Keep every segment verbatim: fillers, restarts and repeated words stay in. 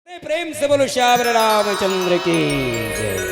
प्रेम से बोलो सियावर रामचंद्र की जय।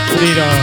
श्री राम।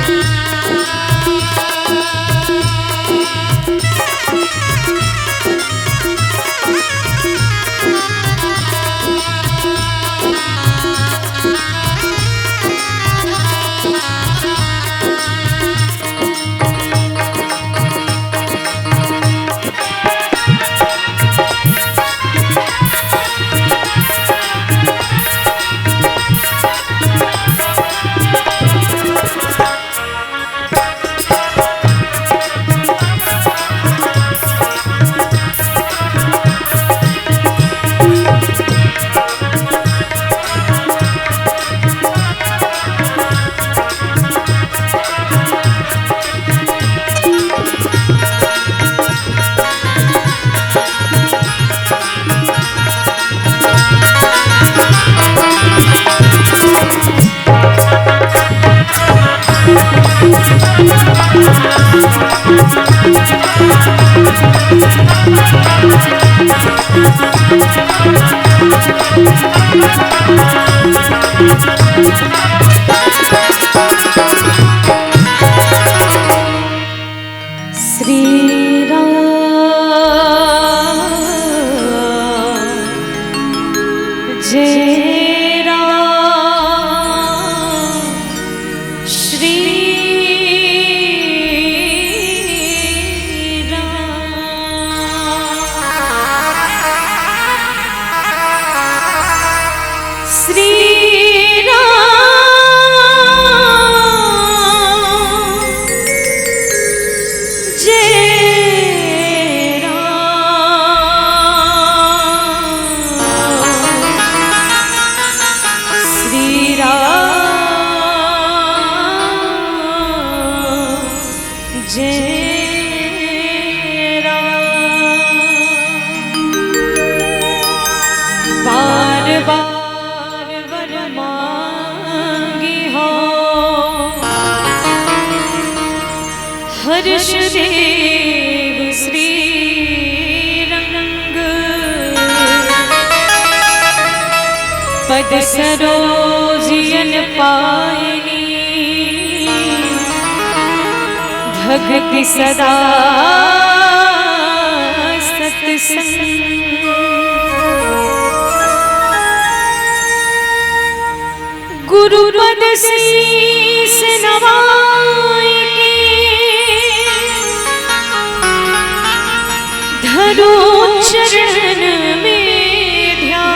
श्री राम जय राम श्री राम। श्री राम जय राम श्री राम जय राम। बार बार वर मांगी हो हर्ष देव श्री रंग। पद सरोज अन पायनी भगति सदा सतसंग। गुरुपद शीश नवाय के धरूं चरण में ध्यान।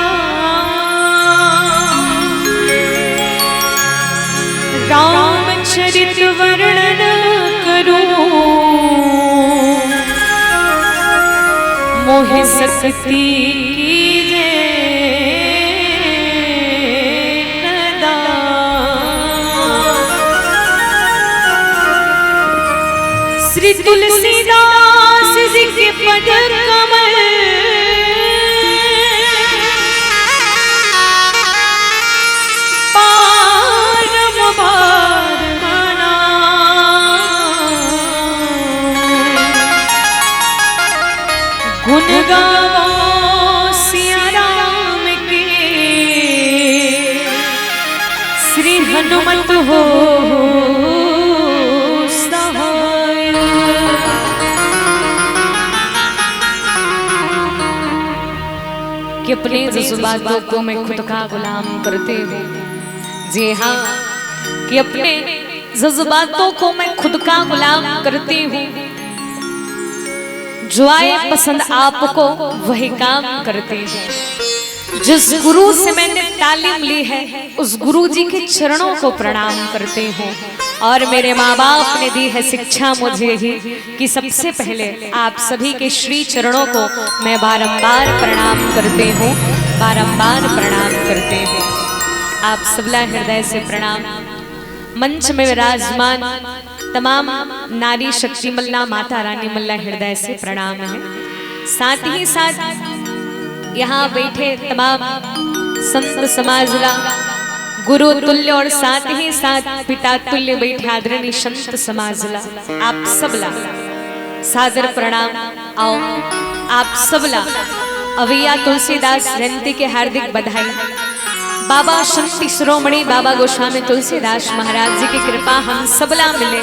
रामचरित वर्णन मोहि शक्ति कीजे न दान। श्री तुलसीदास जी के पद कमल पारम बार मना। गुण गावो सिया राम के, श्री हनुमत हो सहाय। कि अपने जज्बातों को मैं खुद का गुलाम करती हूँ। जी हाँ, कि अपने जज्बातों को मैं खुद का गुलाम करती हूँ। जो आए पसंद आपको, वही काम करती हूँ। जिस गुरु से मैंने तालीम ली है, उस गुरु जी के चरणों को प्रणाम करती हूँ। और मेरे माँ बाप ने दी है शिक्षा मुझे ही, कि सबसे पहले आप सभी के श्री चरणों को मैं बारंबार प्रणाम करती हूँ, बारंबार प्रणाम करती हूँ। आप सबला हृदय से प्रणाम। मंच में विराजमान तमाम नारी शक्ति मल्ला, माता रानी मल्ला हृदय से प्रणाम है। साथ ही साथ यहाँ बैठे तमाम संत समाज ला, गुरु तुल्य और साथ ही साथ पिता तुल्य बैठे आदरणीय संत समाज ला, आप सबला सादर प्रणाम। आओ, आप सबला अवैया तुलसीदास जयंती के हार्दिक बधाई। बाबा संत शिरोमणि बाबा गोस्वामी तुलसीदास महाराज जी की कृपा हम सबला मिले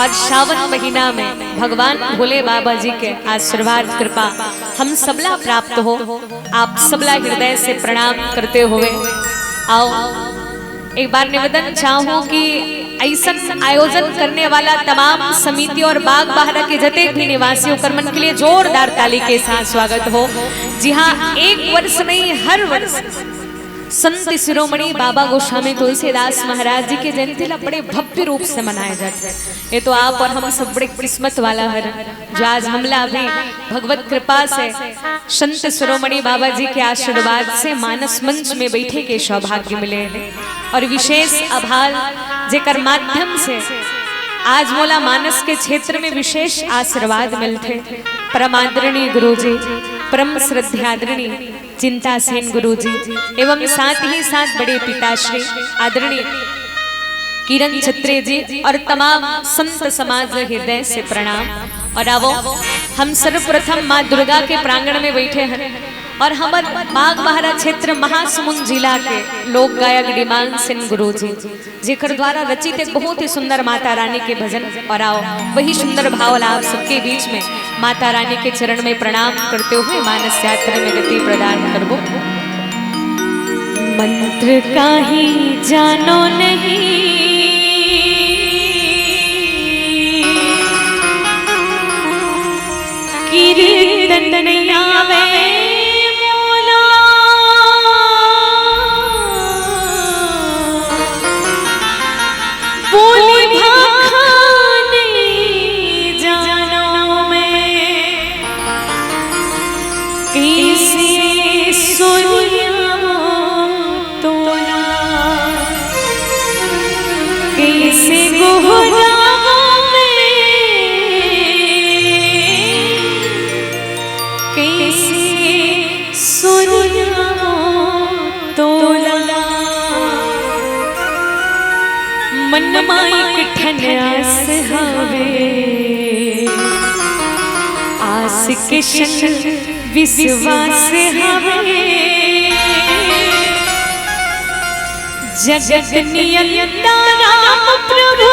और सावन महीना में भगवान भोले बाबा जी के आशीर्वाद कृपा हम सबला प्राप्त हो। आप सबला हृदय से प्रणाम करते हुए आओ, एक बार निवेदन चाहूं कि ऐसन आयोजन करने वाला तमाम समिति और बाग बहरा के जते भी निवासी ओकर मन के लिए जोरदार ताली के साथ स्वागत हो। जी हाँ, एक वर्ष नहीं, हर वर्ष संत शिरोमणि बाबा गोस्वामी तुलसीदास महाराज जी के जयंती ला बड़े भव्य रूप से मनाया जाता है। ये तो आप और हम सब बड़े किस्मत वाला हर, जो आज हमला भी भगवत कृपा से संत शिरोमणि बाबा जी के आशीर्वाद से मानस मंच में बैठे के सौभाग्य मिले हैं। और विशेष आभार जेकर माध्यम से आज मोला मानस के क्षेत्र में विशेष आशीर्वाद मिलथे। परम आदरणीय गुरु जी, परम श्रद्धादरणीय चिंता सेन गुरु जी एवं साथ ही साथ बड़े पिताश्री आदरणीय किरण छत्री जी और तमाम संत समाज हृदय से प्रणाम। और आवो, हम सर्वप्रथम माँ दुर्गा के प्रांगण में बैठे हैं और हमर बाग बहरा क्षेत्र महासमुंद जिला के लोक गायक डिमांड सेन गुरु जी, जेकर द्वारा रचित एक बहुत ही सुंदर माता रानी के भजन। और आओ, वही सुंदर भाव ला आप सबके बीच में माता रानी के चरण में प्रणाम करते हुए मानस यात्रा में गति प्रदान करबो। मंत्र काही जानो नहीं, कीर्तन आवे मोला। बोली भाखा नहीं जानो मैं, कैसे सुनिया तोला, कैसे गोहरावा मैं, कैसे सुनिया तोला। मन मा एक ठन आस हवे, आस के संग विश्वास हवे। जगत नियंता राम प्रभु,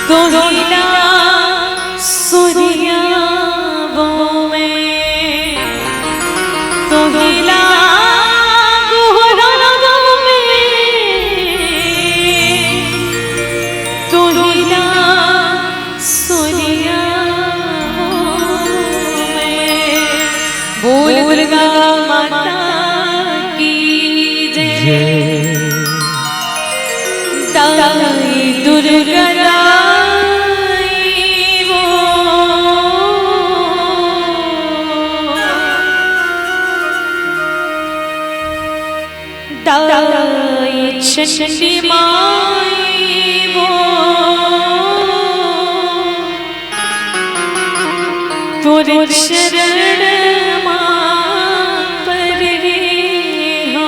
तोहिला सुरिया वो मैं, तोहिला गोहरावा मैं, तोहिला सुनिया मैं। बोल दुर्गा माता की जय। जय। दाई दुर्गा दाई वो ताई चंडी माई वो तोर चरण मा परे हो।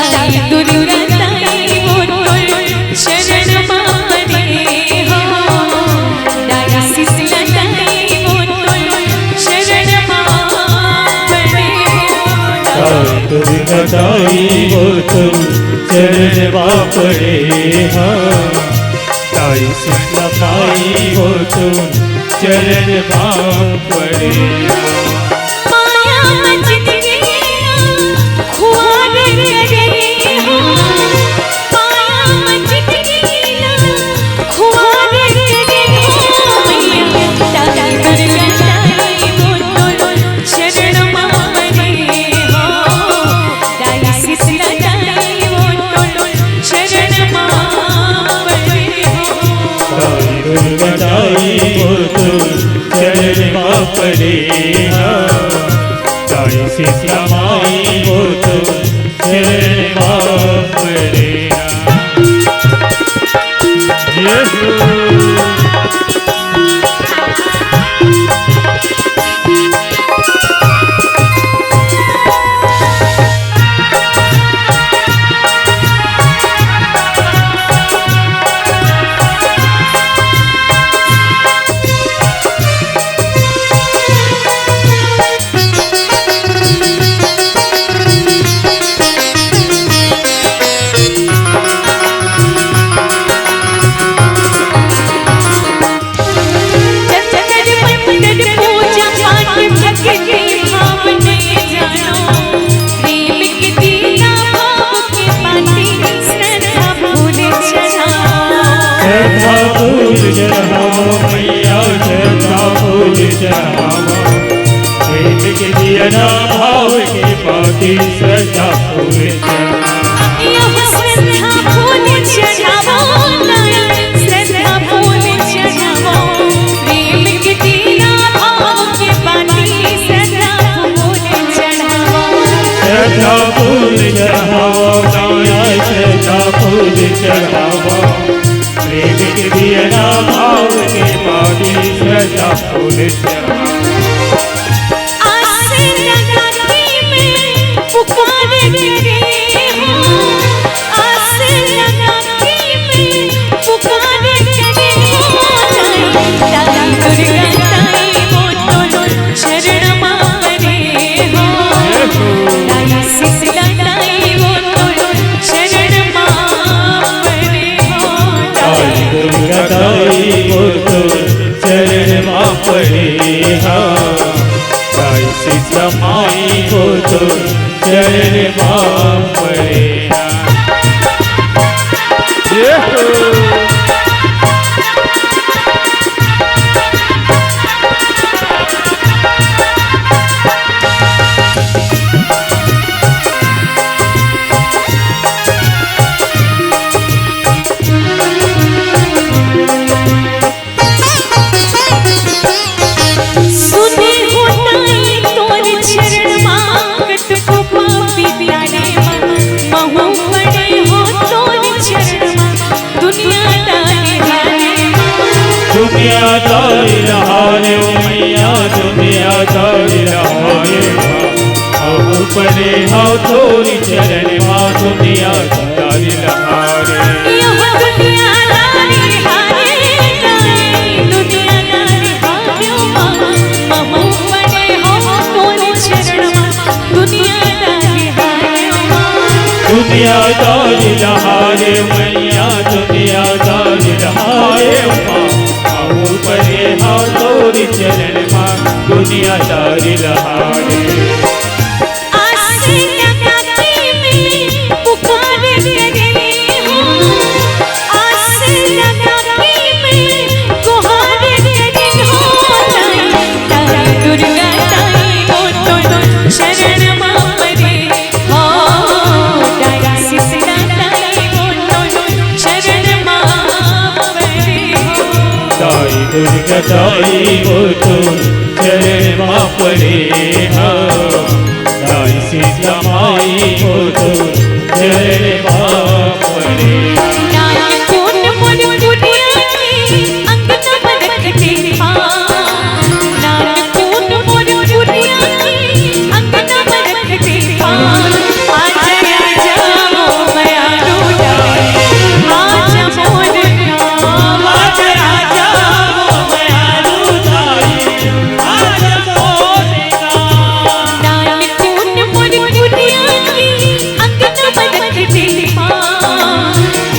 ताई दुर्गा ताई वो तोर चरण मा परे हो। ताई शीतला ताई वो तोर चरण मा परे हो। ताई दुर्गा ताई वो तोर चरण मा परे हो। ताई शीतला माई वो तोर चरण मा परे हो। माया मजकिया खुआर करे हो, माया मजकिया खुआर करे हो। मैया ताई दुर्गा ताई वो तोर चरण मा परे हो। ताई शीतला ताई वो तोर चरण मा परे हो। ताई दुर्गा ताई वो तोर चरण मा परे हो। ताई शीतला माई वो तोर चरण मा परे हो। जय हो। श्रद्धा फूल चढ़ावो मैया, श्रद्धा फूल चढ़ावो। प्रेम के दिया ना भाव के बाती, श्रद्धा फूल चढ़ावो। यह श्रद्धा फूल चढ़ावो, श्रद्धा फूल चढ़ावो। प्रेम के दिया भाव के बाती, श्रद्धा फूल चढ़ावो। श्रद्धा फूल चढ़ावो, श्रद्धा फूल चढ़ावो। प्रेम के दिया ना भाव के बाती, श्रद्धा फूल चढ़ावो। आस लगा के मैं पुकार करे हूँ, आस लगा के मैं पुकार करे हूँ। ताई, ताई दुर्गा ताई वो तोर चरण मा परे हो। ताई शीतला ताई वो तोर चरण मा परे हो। ताई दुर्गा ताई वो तोर चरण मा परे हो। ताई शीतला माई वो तोर चरण मा परे हो। जय हो। सुने हो ताई तोर चरण मा, कतको पापी तारे मा, महू पड़े हो तोर चरण मा, दुनिया तारे हारे मा। दुनिया तारे हारे ओ मैया, दुनिया तारे हारे मा, महू पड़े हो तोर चरण मा, दुनिया तारे हारे। यह दुनिया तारे हारे ताई, दुनिया तारे हारे मा, महू पड़े हो तोर चरण मा, दुनिया तारे हारे मा। दुनिया तारे हारे मैया, दुनिया तारे हारे मा, महू पड़े हो तोर चरण मा, दुनिया तारे हारे। आस लगा के मैं पुकार करे हूँ, आस लगा के मैं गुहार करे हूँ। ताई, ताई दुर्गा ताई वो तोर चरण मा परे हो। ताई शीतला ताई दुर्गा दाई वो तो चरण मा पड़े हा, दाई सीता माई वो तो चरण मा पड़े हा। नानकुन मोर पुरिया के अंगना म रख दे पाँव। नानकुन मोर पुरिया के अंगना म रख दे पाँव। आजा, आजा, ओ मयारू दाई, आजा मोर गाँव। आजा, आजा, ओ मयारू दाई, आजा मोर गाँव। नानकुन मोर पुरिया के अंगना म रख दे पाँव।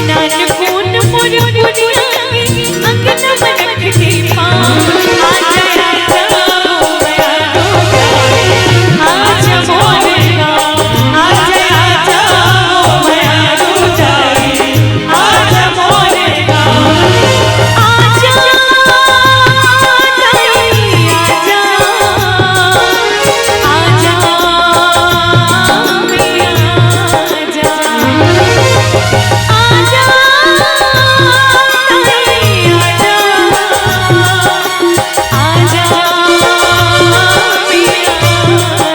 नानकुन मोर पुरिया के अंगना म रख दे पाँव। आजा, आजा, ओ मयारू दाई, आजा मोर गाँव। आजा, आजा, ओ मयारू दाई, आजा मोर गाँव। आजा, दाई, आजा, आजा, मैया, आजा। आजा, दाई, आजा। आजा, मैया,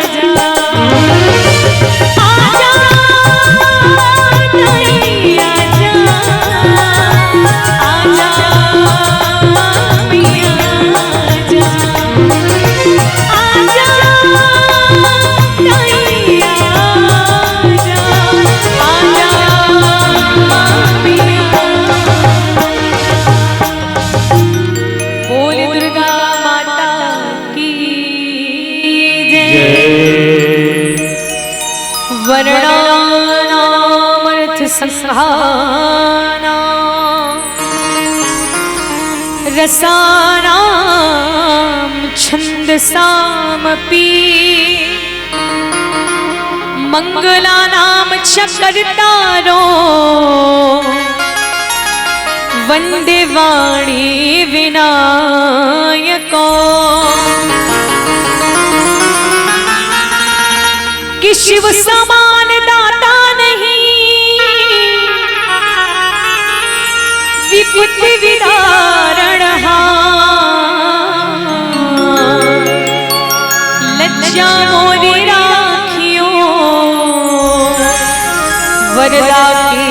आजा। आजा, दाई, आजा। आजा, मैया, आजा। आजा, दाई, आजा। आजा, मैया। बोल दुर्गा माता की जय। जय। वर्णानामर्थसंघानां रसानां छन्दसामपि। मङ्गलानां च कर्तारो वन्दे वाणी विनायको। कि शिव समान दाता नहीं, विपत्ति विदारण हा। लज्जा मोरी राखियो, वरदा के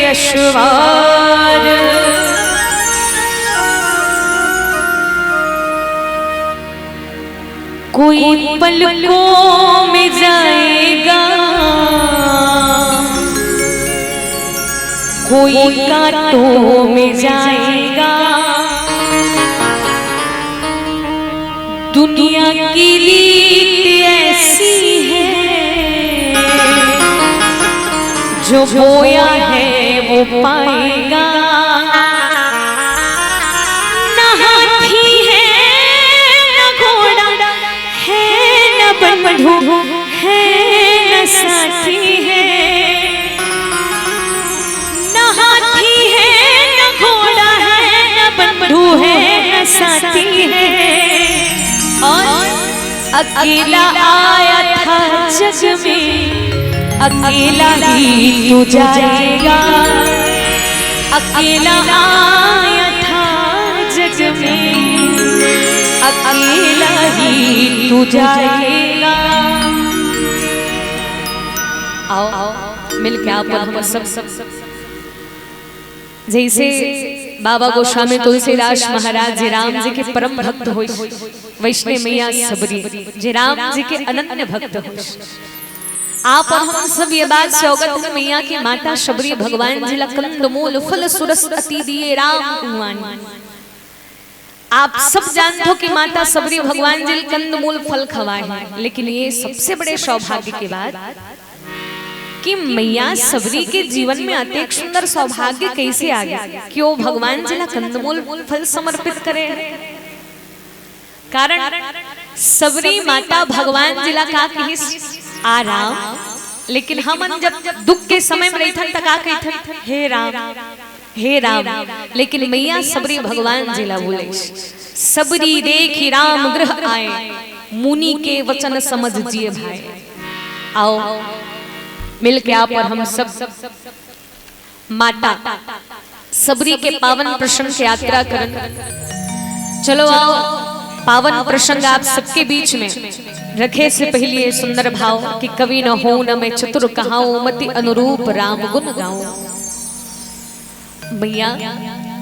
अशवार। कोई पलकों में जाएगा, कोई कांटों में जाएगा। दुनिया की रीत ऐसी है, जो बोया है वो पाएगा। न हाथी है, न घोड़ा है, न बंधु है, न साथी है। न हाथी है, न घोड़ा है, न बंधु है, न साथी है। और अकेला आया था जग में, अकेला ही तू जाएगा। अकेला आया था जग में, अकेला ही तू जाएगा। आओ, मिलके आप और हम सब, सब, सब जैसे बाबा गोस्वामी तुलसीदास महाराज जी राम जी के परम भक्त होइस, वैसने मैया सबरी जी राम जी के अनन्य भक्त होइस। आप और हम सब ये बात से अवगत हन, मैया के माता सबरी भगवान जी ला कंदमूल फल सुरस अति दिए राम कुंवानी। आप सब जानथो कि माता सबरी भगवान जी ला कंदमूल फल खवाए हे, लेकिन ये सबसे बड़े सौभाग्य के बात कि मैया सबरी के जीवन में अतेक सुंदर सौभाग्य कैसे आ गया कि वो भगवान जी ला कंदमूल फल समर्पित करे। कारण सबरी माता भगवान जी ला का कहिस, आ राम। लेकिन हमन जब दुख के समय में रहिथन त का कहिथन, हे राम, हे राम। लेकिन मैया सबरी भगवान जी ला बोले, सबरी देखि राम गृह आए, मुनि के वचन समझ जिय भाए। आओ मिलके आप और हम सब माता सबरी के पावन प्रसंग के यात्रा करन। चलो आओ, पावन प्रसंग आप सबके बीच में रखे से पहले ये सुंदर भाव कि कवि न हो न मैं चतुर कहाऊं, मति अनुरूप राम गुण गाऊं। मैया,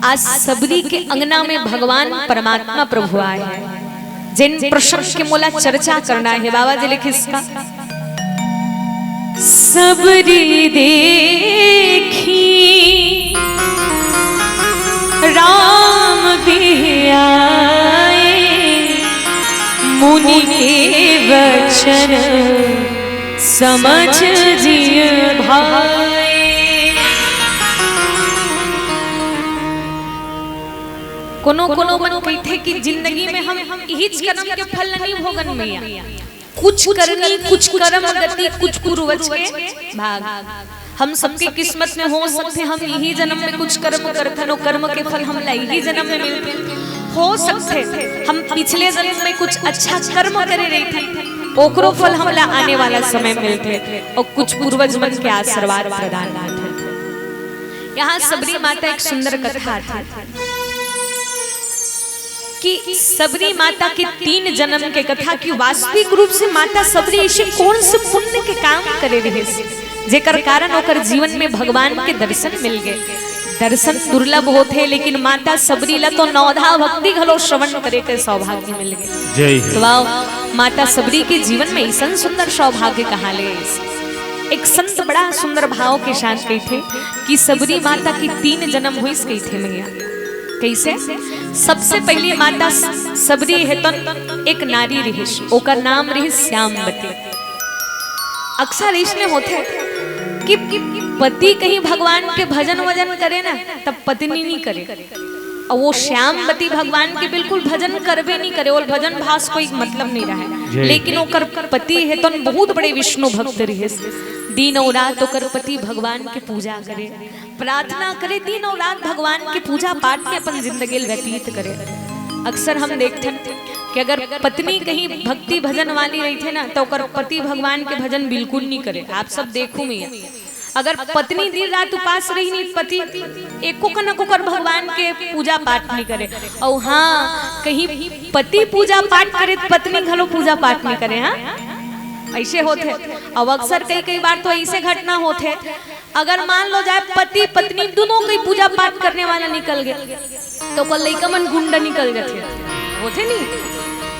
आज सबरी के अंगना में भगवान परमात्मा प्रभु आए हैं, जिन प्रसंग के मोला चर्चा करना है। बाबा जी लिखे इसका, सबरी देखी राम भी आए, मुनि के वचन समझ जिय भाए। कोनो कोनो मन कहिथे कि जिंदगी में हम इहीच करम के फल नहीं भोगन मैया, कुछ करनी, कुछ कर्म गति, कुछ पूर्वज के भाग। हम सबके किस्मत में हो सकथे हम इही जन्म में कुछ कर्म करथन, ओ कर्म के फल हमला इही जन्म में मिलथे। हो सकथे हम पिछले जन्म में कुछ अच्छा कर्म करे रहिथन, ओकरो फल हमला आने वाला समय मिलथे, और कुछ पूर्वज मन के आशीर्वाद प्रदान करथे। यहाँ सबरी माता एक सुंदर कथा आथे कि सबरी माता के तीन जन्म के कथा, कि वास्तविक रूप से माता सबरी ऐसे कौन से पुण्य के काम करे रहिस, जेकर कारण ओकर जीवन में भगवान के दर्शन मिल गए। दर्शन दुर्लभ होथे, लेकिन माता सबरी ला तो नवधा भक्ति घलो श्रवण करे के सौभाग्य मिल गए। जय हो। तो आओ, माता सबरी के जीवन में ऐसन सुंदर सौभाग्य कहाँ ले आइस। एक संत बड़ा सुंदर भाव के साथ कहिथे कि सबरी माता की तीन जन्म होइस कहिथे मैया। कैसे? सबसे पहली माता स-, सबरी हेतन एक नारी रहिस, ओकर नाम रहिस श्यामवती। अक्सर इसने होथे कि पति कहीं भगवान के भजन वजन करे ना, तब पत्नी नहीं करे। और वो श्यामवती भगवान के बिल्कुल भजन करबे नहीं करे, ओला भजन भाव से कोई मतलब नहीं रहे। जी। लेकिन ओकर पति हेतन बहुत बड़े विष्णु भक्त रहिस। दिन और रात ओकर पति भगवान के पूजा करे, प्रार्थना करे, दिन और रात भगवान के पूजा पाठ में अपन जिंदगी ल व्यतीत करे। अक्सर हम देखथन कि अगर पत्नी कहीं भक्ति भजन वाली रहिथे ना, तो ओकर पति भगवान के भजन बिल्कुल नहीं करे। आप सब देखू मैया, अगर पत्नी दिन रात उपास रही नहीं, पति एको कनक ओकर भगवान के पूजा पाठ नहीं करे। और हाँ, कहीं पति पूजा पाठ करे तो पत्नी घलो पूजा पाठ नहीं करे। हाँ, ऐसे होथे। अब अक्सर कई कई बार तो ऐसे घटना होथे, अगर मान लो जाए पति पत्नी दोनों कोई पूजा पाठ करने वाला निकल गए, तो ओकर लइका मन गुंडा निकल जाथे। होथे नहीं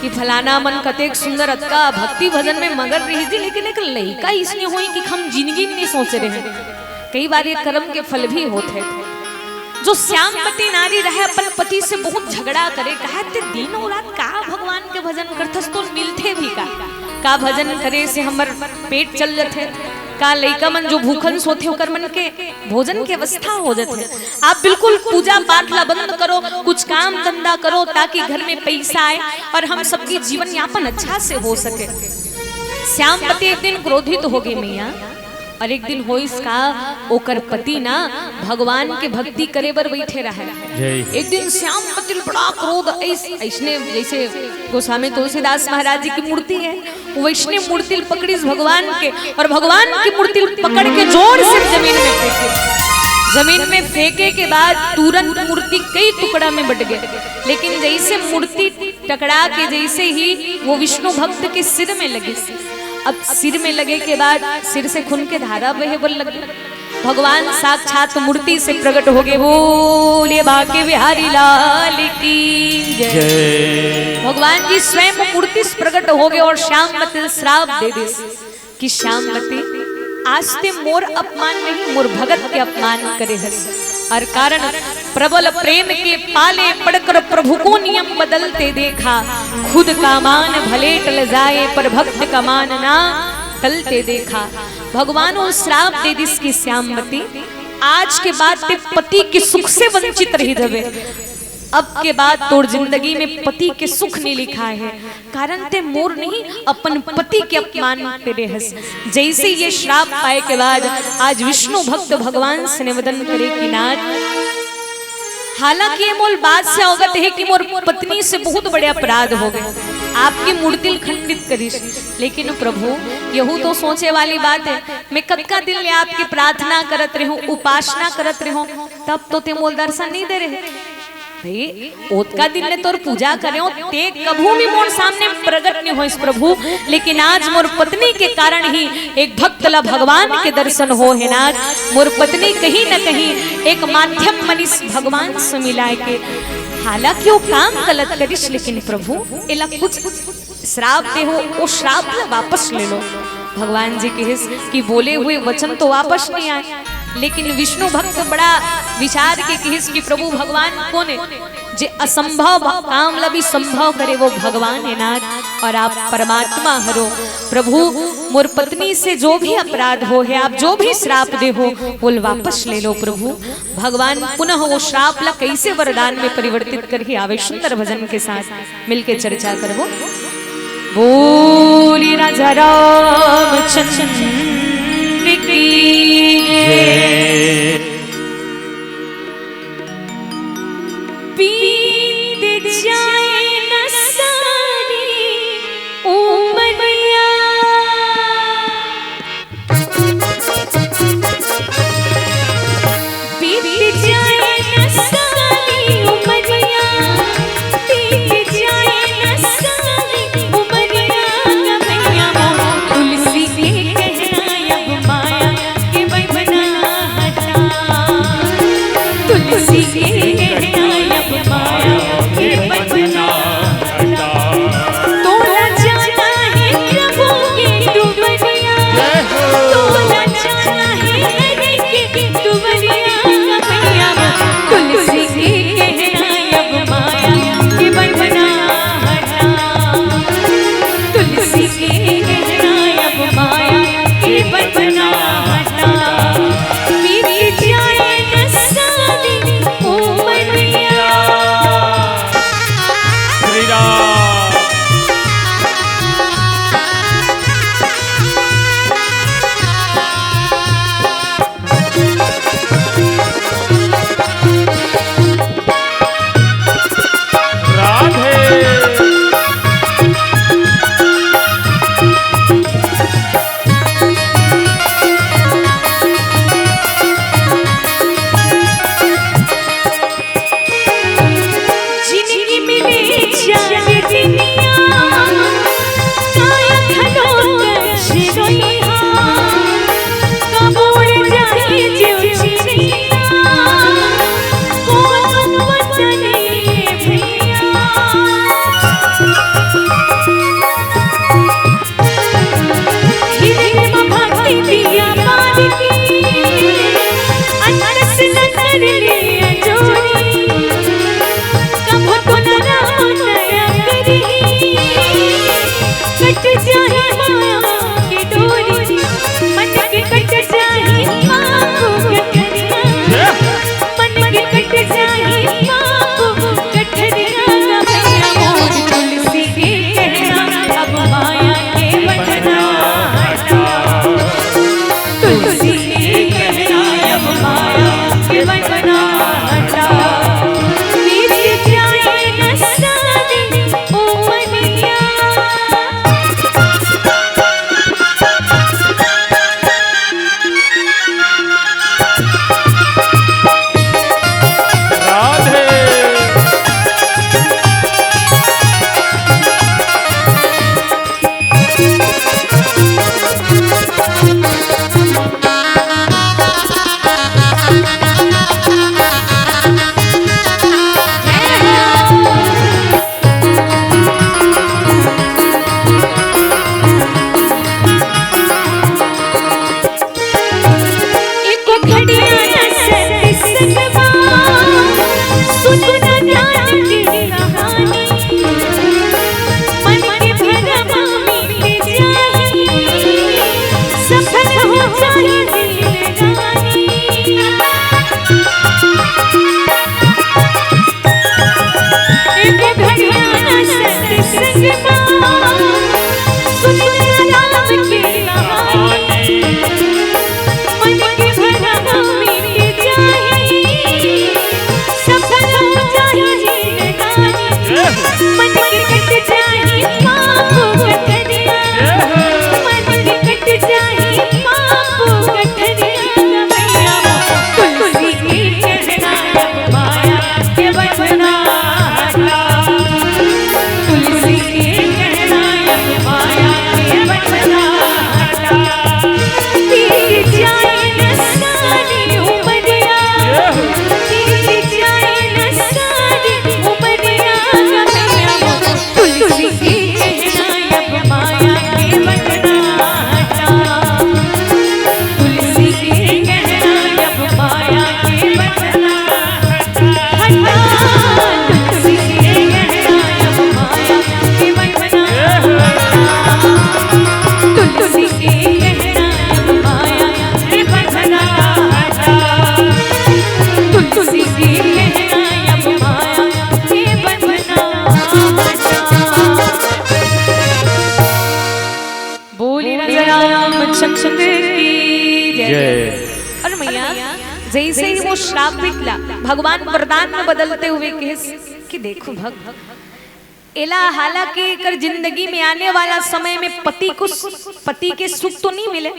कि फलाना मन कतेक सुंदर, अतका भक्ति भजन में मगन रही जी, लेकिन एक लइका इसने होई कि हम जिंदगी में नहीं सोचे रहे। कई बार ये कर्म के फल भी होथे। जो श्यामवती नारी रहे, अपन पति से बहुत झगड़ा करे, कहे, "ते दिन और रात का भगवान के भजन करथस, तो मिलथे भी का? का भजन करे से हमर पेट चल जथे? का लइका मन जो भूखन सोथे, ओकर मन के भोजन के व्यवस्था हो जथे? आप बिल्कुल पूजा पाठ ला बंद करो, कुछ काम धंधा करो, ताकि घर में पैसा आए और हम सबके जीवन यापन अच्छा से हो सके।" श्यामवती एक दिन क्रोधित हो गई मैया, और एक दिन होइस का, ओकर पति ना भगवान के भक्ति करे बर बैठे रहे। जय। एक दिन श्यामवती ल बड़ा क्रोध आइस, ऐसने जैसे गोस्वामी तुलसीदास महाराज जी की मूर्ति है, वैसने मूर्ति ल पकड़िस भगवान के, और भगवान की मूर्ति ल पकड़ के जोर से जमीन में फेंके। जमीन में फेंके के बाद तुरंत मूर्ति कई टुकड़ा में बट गए, लेकिन जैसे मूर्ति टकरा के जैसे ही वो विष्णु भक्त के सिर में लगे, अब सिर में लगे के बाद सिर से खून के धारा बहे बर लगे। भगवान साक्षात मूर्ति से प्रकट हो गए। बोले बांके बिहारी लाल की जय। जय। भगवान जी स्वयं मूर्ति से प्रकट हो गए और श्यामवती श्राप दे दे कि श्यामवती, आज ते मोर अपमान नहीं, मोर भगत के अपमान करे हस। और कारण, प्रबल प्रेम के पाले पड़कर प्रभु को नियम बदलते देखा, खुद का मान भले टल जाए पर भक्त का मान ना टलते देखा। भगवान वो श्राप दे दिस कि श्यामवती, आज के बाद ते पति के सुख से वंचित रही जबे। अब के बाद तोर जिंदगी में पति के सुख नहीं लिखा है, कारण ते मोर नहीं, अपन पति के अपमान करे हस। जैसे ये श्राप पाए के बाद आज विष्णु भक्त भगवान से निवेदन करे कि नाथ, हालांकि ये मोल बात से अवगत है कि मोर पत्नी से बहुत बड़े अपराध हो गए, आपकी मूर्ति ल खंडित करिस, लेकिन प्रभु, यहू तो सोचे वाली बात है, मैं कतका दिन ले आपकी प्रार्थना करत रहूं, उपासना करत रहूं, तब तो ते मोल दर्शन नहीं दे रहे। भाई, ओतका दिन ले तोर पूजा करेंव, ते कभू भी मोर सामने प्रगट नइ होइस प्रभु, लेकिन आज मोर पत्नी के कारण ही एक भक्त ला भगवान के दर्शन हो हे नाथ। मोर पत्नी कहीं न कहीं एक माध्यम बनिस भगवान से मिलाय के। हालांकि वो काम गलत करिस, लेकिन प्रभु एला कुछ श्राप दे हो, वो श्राप ला वापस ले लो। भगवान जी कहिस कि बोले हुए वचन तो वापस नहीं आए, लेकिन विष्णु भक्त बड़ा विचार के कहिस कि प्रभु भगवान कोन हे, जे असंभव भ-, काम ला भी संभव करे, वो भगवान हे नाथ, और आप परमात्मा हरो। प्रभु, मोर पत्नी से जो भी अपराध हो हे, आप जो भी श्राप दे हो, वो वापस ले लो प्रभु। भगवान पुनः वो श्राप ला कैसे वरदान में परिवर्तित करही, आवे सुंदर भजन के साथ मिलके चर्चा करबो। बोली राजा रामचंद्र की जय। बीत जाए न सारी उमरिया, बीत जाए न सारी उमरिया, बीत जाए न सारी उमरिया, कन्हैया मोर तुलसी के कहना अब माया के बंधना हटा, तुलसी के कहना अब माया के बंधना हटा। तोला जाना हे प्रभु के दुबरिया, जय हो। तोला जाना हे हरि के दुबरिया, कन्हैया मोर तुलसी के कहना अब माया के बंधना हटा, तुलसी के कहना अब माया के बंधना हटा। बीत जाए न सारी उमरिया। श्री राम। राधे। जिनगी मिले चार दुनिया, काया खनो कछ रोइहा, कबूर जाए जो चिड़िया, कौन वतन ये भैया। हिरन म भक्ति दिया बार की, अनस नजर ले अजोरी। कभो तो न राम दया करी, कट जाए माया के डोरी। मन के कट जाए पाप गठरिया, मन के कट जाए पाप गठरिया। कन्हैया मोर तुलसी के कहना अब माया के बंधना हटा, तुलसी के कहना अब माया के बंधना हटा। बीत जाए न सारी उमरिया। राधे। जैसे ही वो श्रापित ला भगवान वरदान में बदलते हुए कहिस कि देखो भक्त, एला हालांकि एकर जिंदगी में आने वाला समय में पति को, पति के सुख तो नहीं मिले,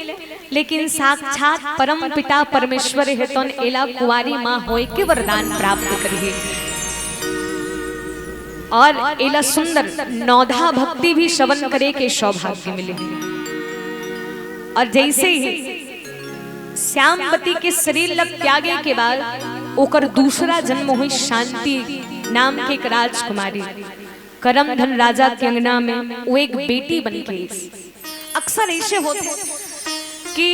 लेकिन साक्षात परम पिता परमेश्वर हे तौन एला कुंवारी माँ होय के वरदान प्राप्त करिए। और एला सुंदर नौधा भक्ति भी श्रवण करे के सौभाग्य मिले। और जैसे ही श्यामवती के शरीर ला त्यागे के बाद ओकर दूसरा जन्म हुई शांति नाम के एक राजकुमारी। करमधन राजा के अंगना में वो एक बेटी बन के आइस। अक्सर ऐसे होथे कि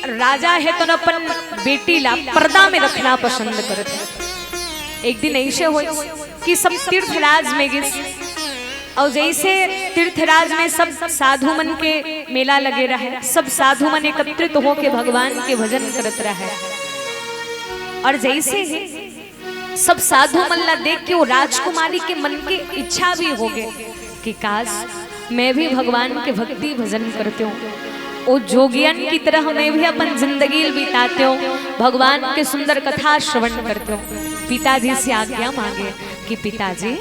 राजा हे तो अपन बेटी ला पर्दा में रखना पसंद करथे। एक दिन ऐसे होइस कि सब तीर्थराज में गिस, और जैसे तीर्थराज में सब साधु मन के मेला लगे रहे, सब साधु मन एकत्रित होके भगवान के भजन करत रहे। और जैसे ही सब साधु मन ला देख के वो राजकुमारी के मन के इच्छा भी हो गए कि काश, मैं भी भगवान के भक्ति भजन करते हूँ, वो जोगियन की तरह मैं भी अपन जिंदगी बिताते हूँ, भगवान के सुंदर कथा श्रवण करते हूँ। पिताजी से आज्ञा मांगे कि पिताजी,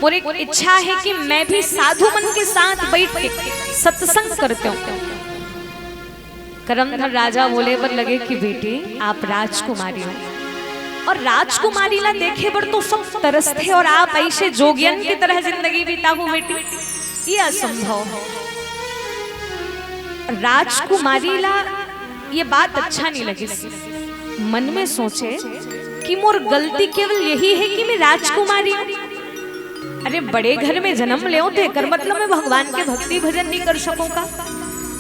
मोर एक इच्छा है कि मैं भी साधु मन के साथ बैठ के सत्संग करते हूँ। करमधन राजा बोले बर लगे कि बेटी, आप राजकुमारी हो, और राजकुमारी ला देखे बर तो सब तरसथे, और आप ऐसे जोगियन की तरह जिंदगी बिताहू बेटी, ये असंभव हो। राजकुमारी ला ये बात अच्छा नहीं लगिस। मन में सोचे कि मोर गलती केवल यही है कि मैं राजकुमारी हूँ। अरे, बड़े घर में जन्म लेव तो एकर मतलब मैं भगवान के भक्ति भजन नहीं कर सकूं का?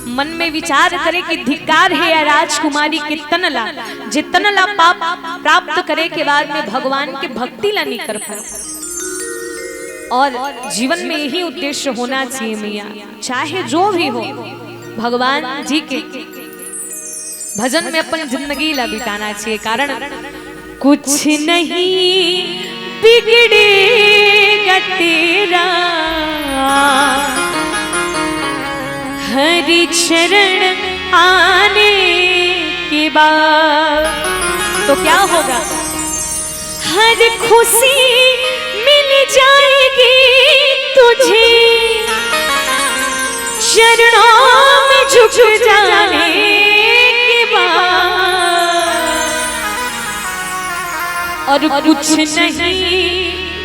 मन में विचार करे कि धिक्कार है या राजकुमारी के तन ला, जे तन ला पाप प्राप्त करे के बाद में भगवान के भक्ति ला नहीं कर पाए। और जीवन में यही उद्देश्य होना चाहिए मैया, चाहे जो भी हो, भगवान जी के भजन में अपन जिंदगी ला बिताना चाहिए, कारण कुछ नहीं बिगड़ेगा तेरा हरि चरण आने के बाद। तो क्या होगा? हर खुशी मिल जाएगी तुझे चरणों में झुक जाने के बाद। और कुछ नहीं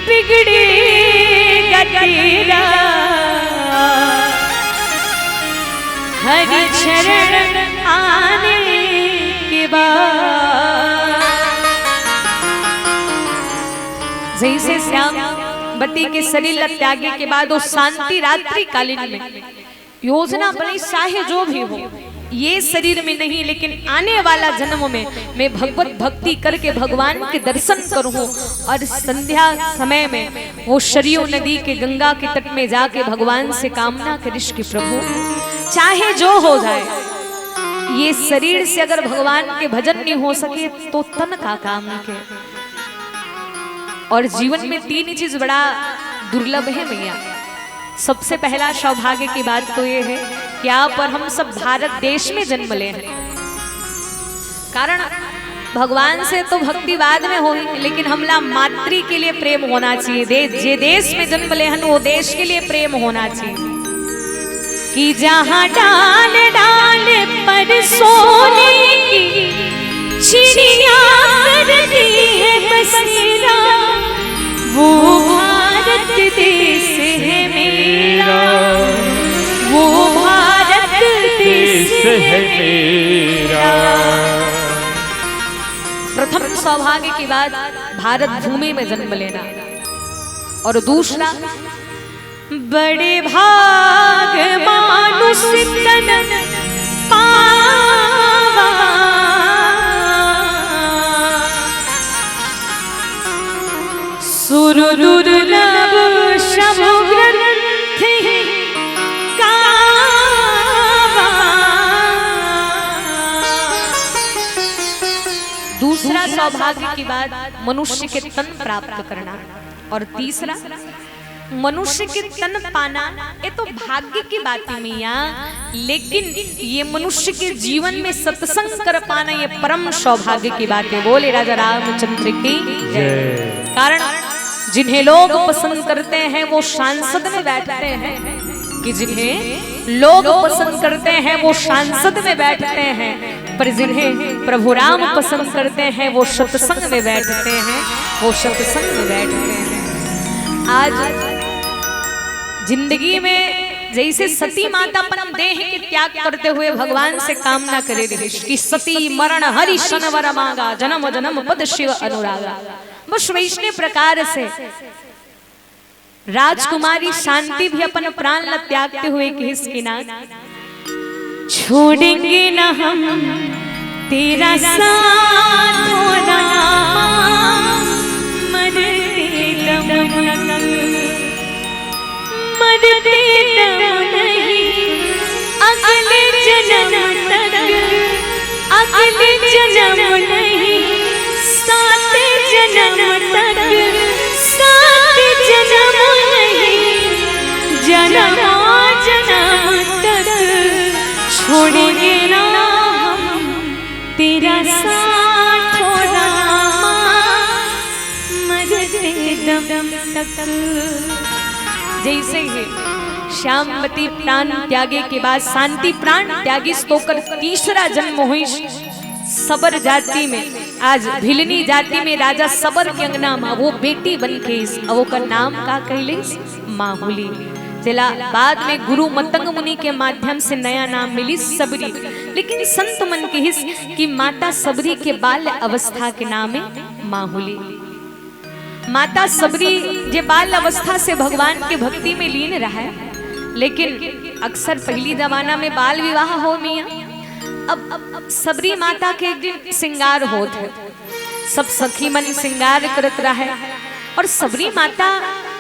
बिगड़ेगा तेरा हरि चरण आने के बाद। जैसे श्यामवती के शरीर ला त्यागे के बाद वो शांति रात्रि कालीन में योजना बनी, चाहे जो भी हो, ये शरीर में नहीं, लेकिन आने वाला जन्म में मैं भगवत भक्ति करके भगवान के दर्शन करूं और संध्या समय में वो सरयू नदी के गंगा के तट में जाके भगवान से कामना करिस कि प्रभु, चाहे जो हो जाए, ये शरीर से अगर भगवान के भजन नहीं हो सके तो तन का काम के। और जीवन में तीन चीज बड़ा दुर्लभ है मैया। सबसे पहला सौभाग्य की बात तो ये है कि आप और हम सब भारत देश में जन्म ले हैं, कारण भगवान से तो भक्ति बाद में होई, लेकिन हमला मातृ के लिए प्रेम होना चाहिए। दे-, जे देश में जन्म ले हन, वो देश के लिए प्रेम होना चाहिए। कि जहाँ डाल डाल पर सोने की चिड़िया करती है बसेरा, वो भारत देश है मेरा, वो भारत देश है मेरा। प्रथम सौभाग्य की बात भारत भूमि में जन्म लेना, और दूसरा बड़े भाग मानुष तन पावा। सुर दुर्लभ सब ग्रंथ ही गावा। दूसरा सौभाग्य की बात मनुष्य के तन प्राप्त करना, और तीसरा मनुष्य के तन पाना, ये तो भाग्य की बात है मैया, लेकिन ये मनुष्य के जीवन में सत्संग कर पाना, ये परम सौभाग्य की बात है। बोले राजा रामचंद्र की जय। कारण जिन्हें लोग पसंद करते हैं, वो सांसद में बैठते हैं, कि जिन्हें लोग पसंद करते हैं, वो सांसद में बैठते हैं, पर जिन्हें प्रभु राम पसंद करते हैं, वो सत्संग में बैठते हैं, वो सत्संग में बैठते हैं। आज जिंदगी में जैसे सती माता अपन देह के त्याग करते हुए भगवान से कामना करे रहिस कि सती मरण हरि सन वर मांगा, जन्म जन्म पद शिव अनुरागा। बस वैसने प्रकार से राजकुमारी शांति भी अपन प्राण ला त्यागते हुए कहिस कि ना, छोड़ेंगे ना हम तेरा साथ, हो रामा, मरते दम तक, मरते दम नहीं, अगले जन्म तक, अगले जन्म नहीं, सात जन्म तक, सात जन्म नहीं, जन्म जन्म तक छोड़ेंगे ना हम तेरा साथ, हो रामा, मरते दम तक। जैसे ही श्यामवती प्राण त्यागे के बाद शांति प्राण त्यागिस, तो ओकर तीसरा जन्म होइस सबर जाति में। आज भिलनी जाति में राजा सबर के अंगना में वो बेटी बन के आइस, अब ओकर नाम का कहलिस? माहुली। जेला बाद में गुरु मतंग मुनि के माध्यम से नया नाम मिलिस सबरी। लेकिन संत मन कहिस कि माता सबरी के बाल्य अवस्था के नाम है माहुली। माता सबरी जे बाल अवस्था से भगवान के भक्ति में लीन रहा है, लेकिन अक्सर पहली जमाना में बाल विवाह हो मिया। अब, अब, अब सबरी माता के एक दिन श्रृंगार होत है, सब सखी मन श्रृंगार करत रहा है, और सबरी माता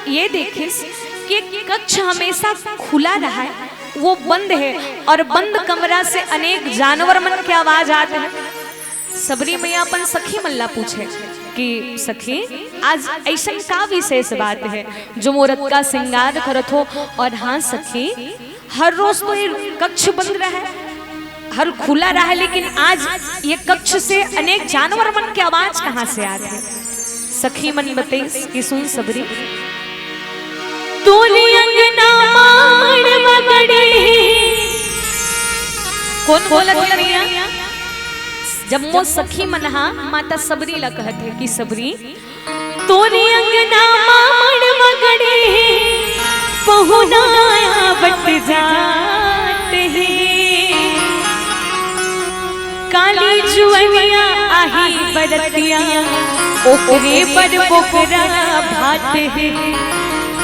ये देखिस कि एक कक्ष हमेशा खुला रहा है, वो बंद है, और बंद कमरा से अनेक जानवर मन के आवाज आत है। सबरी मैया अपन सखी मन ला पूछे कि सखी, आज ऐसन का विशेष बात है जो मोर अतका श्रृंगार करत हो? और हाँ सखी, हर रोज तो ये कक्ष बंद रहा है, हर खुला रहा है, लेकिन आज ये कक्ष से अनेक जानवर मन के आवाज कहाँ से आत है? सखी मन बतइस कि सुन सबरी, तोरी अंगना माड़ बगड़े। कौन बोलत हे भैया? जब मोर सखी मन हा माता सबरी ला कहत हे कि सबरी, तोरी अंगना माड़ बगड़े, पहुना आवत जात हे। काली जुअनिया आही बरतिया, ओकरे बर बोकरा भात हे।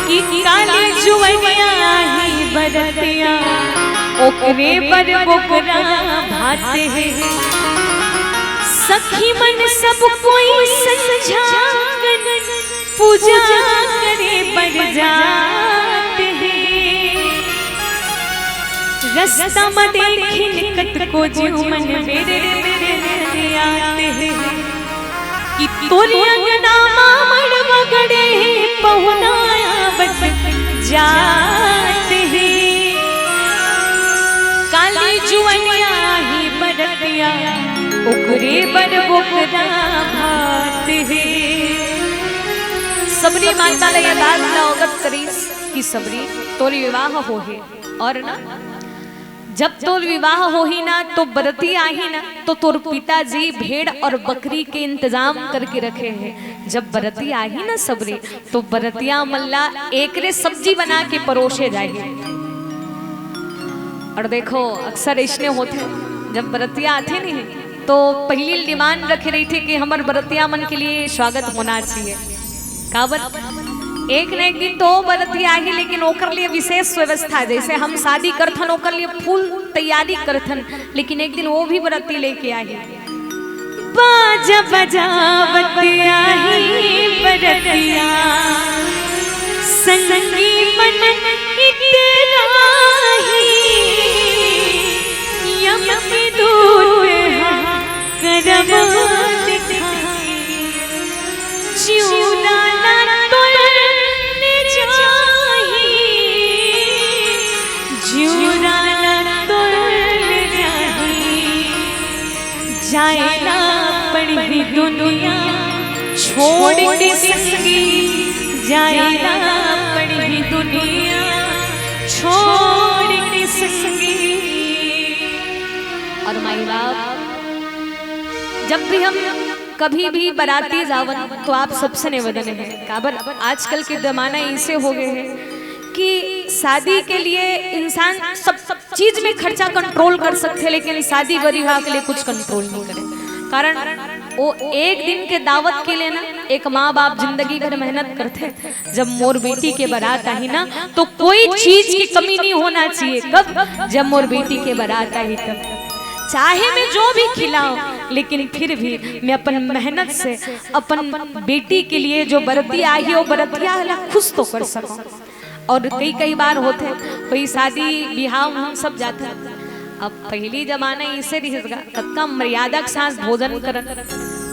कि काली जुअनिया आही बरतिया, ओकरे बर बोकरा भात हे। सखी मन सब कोई संझा पूजा करे बर जात हे। रस्ता म देखिन कतको जीव मन मेरे मेरे आत हे। कि तोरी अंगना माड़ बगड़े, पहुना आवत जात हे। काली जुअनिया आही बरतिया, ओकरे बर बोकरा भात हे। सबरी माता ला ये बात ला अवगत करिस कि सबरी, तोर विवाह होहे, और ना जब तोर विवाह होही ना तो बरती आही ना, तो तोर पिताजी भेड़ और बकरी के इंतजाम करके रखे हे। जब बरती आही ना सबरी, तो बरतिया मन ला एकरे सब्जी बना के परोसे जाही। और देखो, अक्सर अइसने होथे, जब बरतिया आथे नहीं, तो पहली डिमांड रखे रहिथे कि हमर बरतिया मन के लिए स्वागत होना चाहिए। काबर, एक न एक दिन तो बरतिया आही, लेकिन ओकर लिए विशेष व्यवस्था, जैसे हम शादी करथन, ओकर लिए फुल तैयारी करथन, लेकिन एक दिन वो भी बरती लेके आही। बाजा बजावत आही बरतिया, संगी मन इतराही, यम के दूत हा करम दिखाई। चिउरा ला तोर ले जा छोड़ के संगी जाए ना पड़ी दुनिया, छोड़ के संगी। और माई बाप, जब भी हम कभी भी बराती जावन तो आप सबसे निवेदन है, काबर आजकल के जमाना ऐसे हो गए हैं कि शादी के लिए इंसान सब, सब चीज में खर्चा कंट्रोल कर सकते हैं, लेकिन शादी विवाह के लिए कुछ कंट्रोल नहीं करे। कारण वो एक दिन के दावत के लिए ना, एक माँ बाप जिंदगी भर मेहनत करते हैं। जब मोर बेटी के बारात आही ना, तो कोई चीज की कमी नहीं होना चाहिए। कब? जब मोर बेटी के बारात आही तब। चाहे मैं जो भी खिलाऊं, लेकिन फिर भी मैं अपन मेहनत से अपन बेटी के लिए जो बरतिया आही, वो बरतिया ला खुश तो कर सकूं। और कई कई बार होथे, कोई शादी बिहाव में हम सब जाथे। अब पहली जमाना ऐसे रहिस गा, कतका मर्यादा के साथ भोजन करन।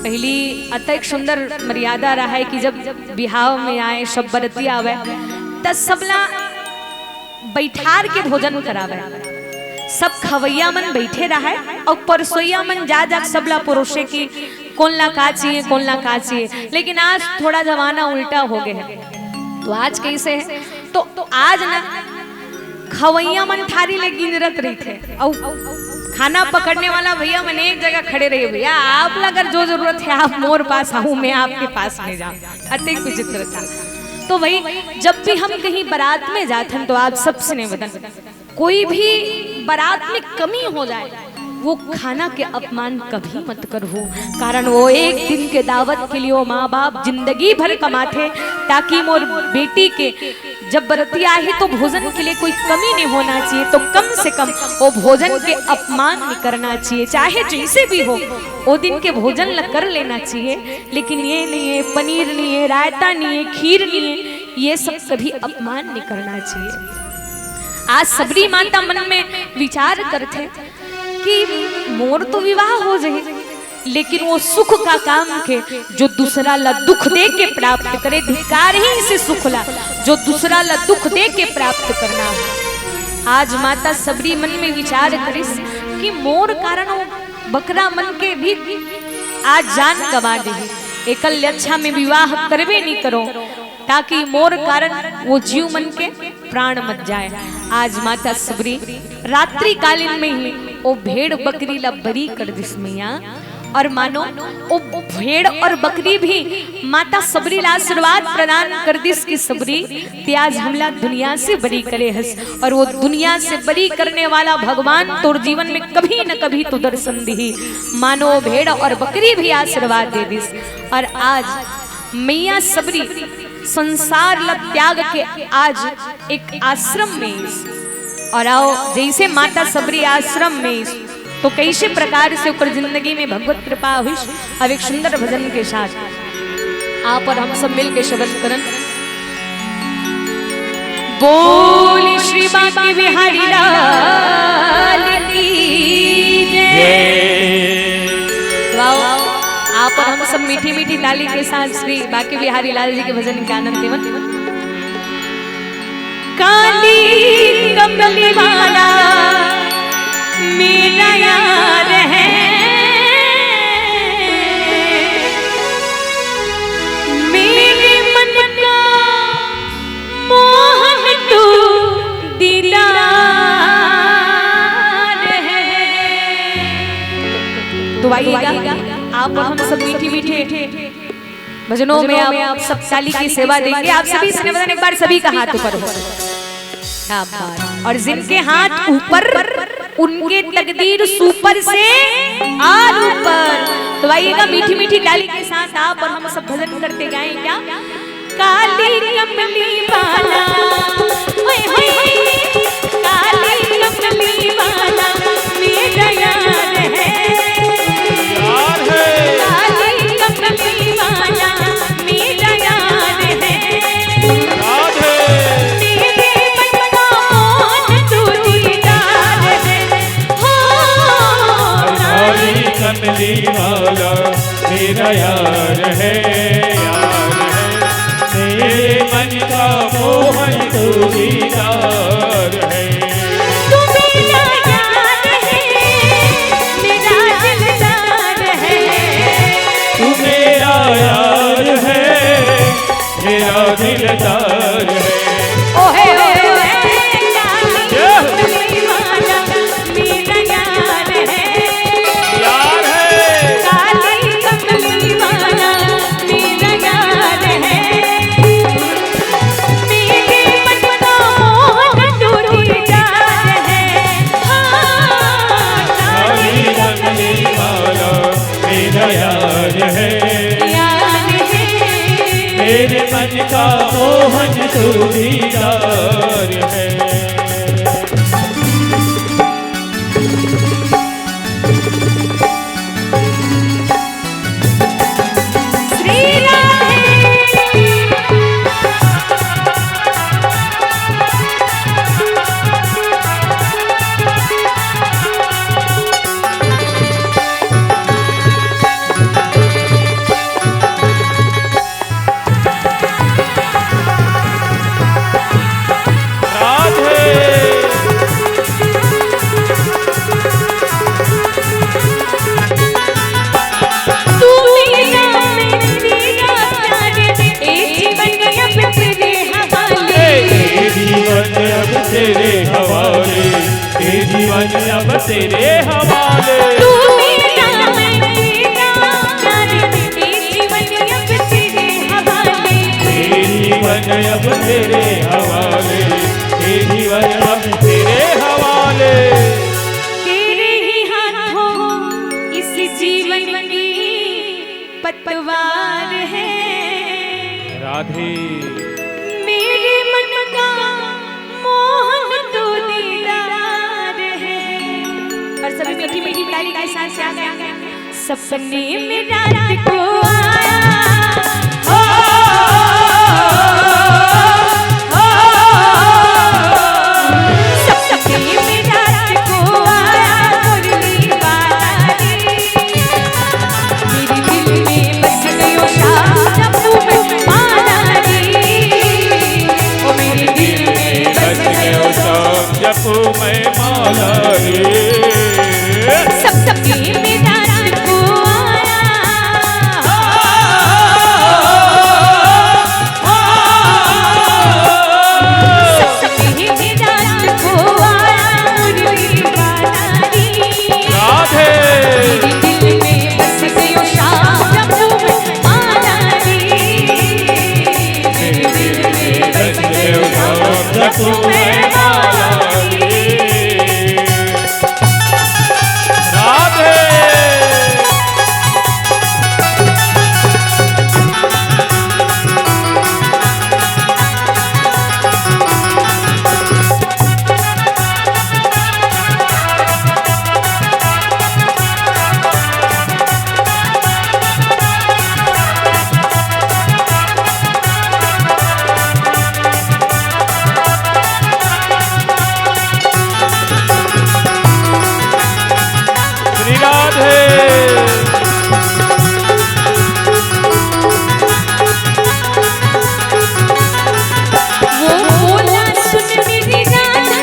पहली अतेक सुंदर मर्यादा रहे कि जब बिहाव में आए, सब बरती आवे, त सबला बैठार के भोजन करावे। सब खवैया मन बैठे रहे और परसोइया मन जा जा सबला परोसे कि कोन ला का चाहिए, कोन ला का चाहिए। लेकिन आज थोड़ा जमाना उल्टा हो गया है। तो आज कैसे है? तो, तो आज ना खवैया मन थारी ले गिंजरत रहिथे, अउ खाना पकड़ने वाला भैया मन एक जगह खड़े रहे, "भैया, आप ला अगर जो जरूरत है, आप मोर पास आहू, मैं आपके पास में जाऊं।" अतेक विचित्रता। तो वही, जब भी हम कहीं बारात में जाथन, तो आप सबसे निवेदन, कोई भी बारात में कमी हो जाए, वो खाना के अपमान कभी मत करहू। कारण वो एक दिन के दावत के लिए वो माँ बाप जिंदगी भर कमाथे, ताकि मोर बेटी के जब बरतिया आही तो भोजन के लिए कोई कमी नहीं होना चाहिए। तो कम से कम वो भोजन के अपमान नहीं करना चाहिए, चाहे जैसे भी हो, वो दिन के भोजन ल कर लेना चाहिए। लेकिन ये नहीं है, पनीर नहीं है, रायता नहीं है, खीर नहीं है, ये सब कभी अपमान नहीं करना चाहिए। आज सबरी माता मन में विचार करथे कि मोर तो विवाह हो जाए, लेकिन वो सुख का काम के जो दूसरा ला दुख दे के प्राप्त करे, धिक्कार ही इसे सुख ला जो दूसरा ला दुख दे के प्राप्त करना है। आज माता सबरी मन में विचार करिस कि मोर कारण वो बकरा मन के भी आज जान गवा देही, एकल अच्छा में विवाह करबे नहीं करो, ताकि मोर कारण वो जीव मन के प्राण मत जाए। आज माता सबरी रात्रि कालीन में ही वो भेड़ बकरी ला बरी कर दिस मैया। और मानो वो भेड़ और बकरी भी माता सबरी ला आशीर्वाद प्रदान कर दिस कि सबरी, ते आज हमला दुनिया से बरी करे हस, और वो दुनिया से बरी करने वाला भगवान तोर जीवन में कभी न कभी तो दर्शन दिही। मानो भेड़ और बकरी भी आशीर्वाद दे दिस। और आज मैया सबरी संसार ला त्याग के आज एक आश्रम में आइस। और आओ, जैसे माता सबरी आश्रम में आइस, तो कैसे प्रकार से ओकर जिंदगी में भगवत कृपा हुई। अब एक सुंदर भजन के साथ आप और हम सब मिल के शब्द करन। बोल श्री बांके बिहारी लाल की जय। तो आओ, आप और हम सब मीठी मीठी ताली के साथ श्री बांके बिहारी लाल जी के भजन के आनंद लेवन। काली कमली वाला मेरा यार है, मेरे मन का मोहन तू दीदार है। तो आइएगा, आप और हम सब मीठे मीठे भजनों में आप सब ताली की सेवा देंगे। आप सभी से निवेदन, एक बार सभी का हाथ ऊपर हो। क्या बात। और जिनके हाथ ऊपर, उनके तकदीर सुपर से और ऊपर। तो आइएगा, मीठी मीठी ताली के साथ आप और हम सब भजन करते गाएं क्या? काली कमली वाला, ओए होए, काली कमली वाला मेरा यार है। यार है। काली कमली वाला मेरा यार है। यार है। तेरे मन का कौन तू दीदार है। हो। काली कमली वाला मेरा यार है, यार है। मेरे मन का मोहन तू दीदार है। तू मेरा यार है, मेरा दिलदार है। तू मेरा यार मेरे मन का मोहन तू दीदार है। श्री राधे। राधे। तू मेरा, मैं तेरा प्यार, ए जीवन अब तेरे हवाले। ए जीवन अब तेरे हवाले, ए जीवन अब तेरे हवाले। तू मेरा, मैं तेरा प्यार, ए जीवन अब तेरे हवाले। ए जीवन अब तेरे हवाले, ए जीवन अब तेरे हवाले। तेरे ही हाथों इस जीवन की पतवार है। राधे। मेरे मन का मोहन तो दीदार है। और सभी मीठी मीठी ताली के साथ, साथ सपने में रात को आया, हो, हो, सपने में रात को आया, मुरली वाला रे। मेरे दिल में बस गयो श्याम जपू मैं माला रे। ओ मेरे दिल में बस गयो श्याम जपू मैं माला रे। सपने में रात को आया। सपने में रात को आया, मुरली वाला रे। राधे। मेरे दिल में बस गयो श्याम जपू मैं माला रे। मेरे दिल में बस गयो श्याम जपू मैं माला रे। राधे। श्री राधे। वो बोला, सुन मेरी राधा,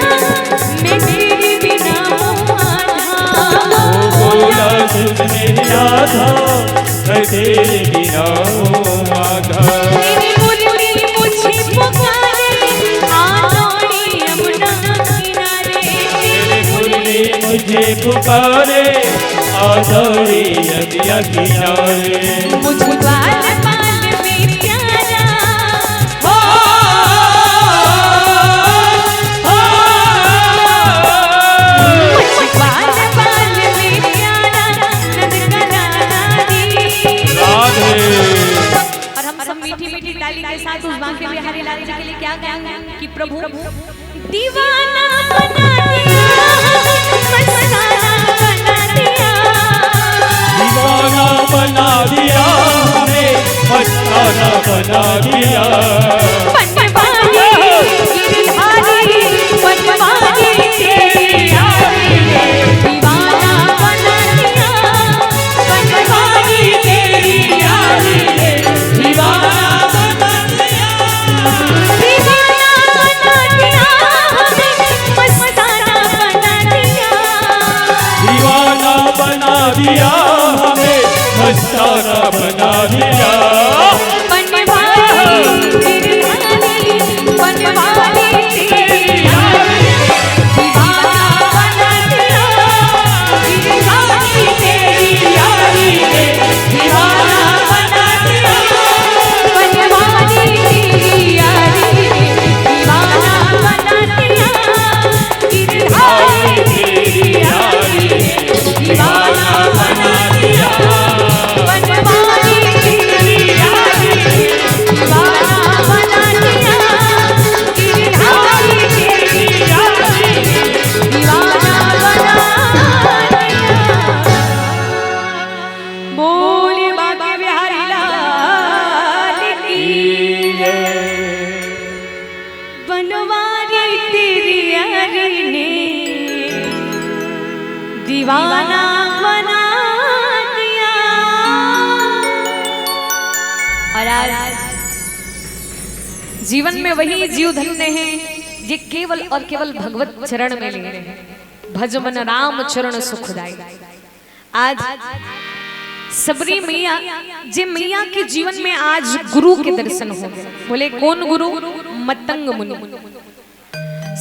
मैं तेरे बिना हूँ आधा। वो बोला, सुन मेरी राधा, मैं तेरे बिना हूँ आधा। तेरी मुरली मुझे पुकारे, आ दौड़ी यमुना किनारे। तेरी मुरली मुझे पुकारे, आ दौड़ी नदिया किनारे। मुझे बाल बाल में प्यारा, हो, हो, हो। मुझे बाल बाल में प्यारा, नंद का लाला रे। राधे। और हम सब मीठी मीठी ताली के साथ उस बांके बिहारी लाल जी के लिए क्या गाएंगे कि प्रभु दीवाना बना दिया, मस्ताना बना दिया। दीवाना बना दिया हमें, मस्ताना बना दिया। बनवारी गिरधारी, बनवारी तेरी यारी रे। दीवाना बना दिया, बनवारी तेरी यारी रे। दीवाना बना दिया, दीवाना बना दिया हमें, मस्ताना बना दिया। दीवाना बना दिया हमें, मस्ताना बना दिया। बनवारी तेरी दीवाना बना दिया। और आज जीवन में वही जीव धन्य है, जे केवल और केवल भगवत चरण में लीन है। भज मन राम चरण सुखदाई। आज सबरी मैया, जे मैया के जीवन में आज गुरु के दर्शन हो गए। बोले, कौन गुरु? मतंग मुनि।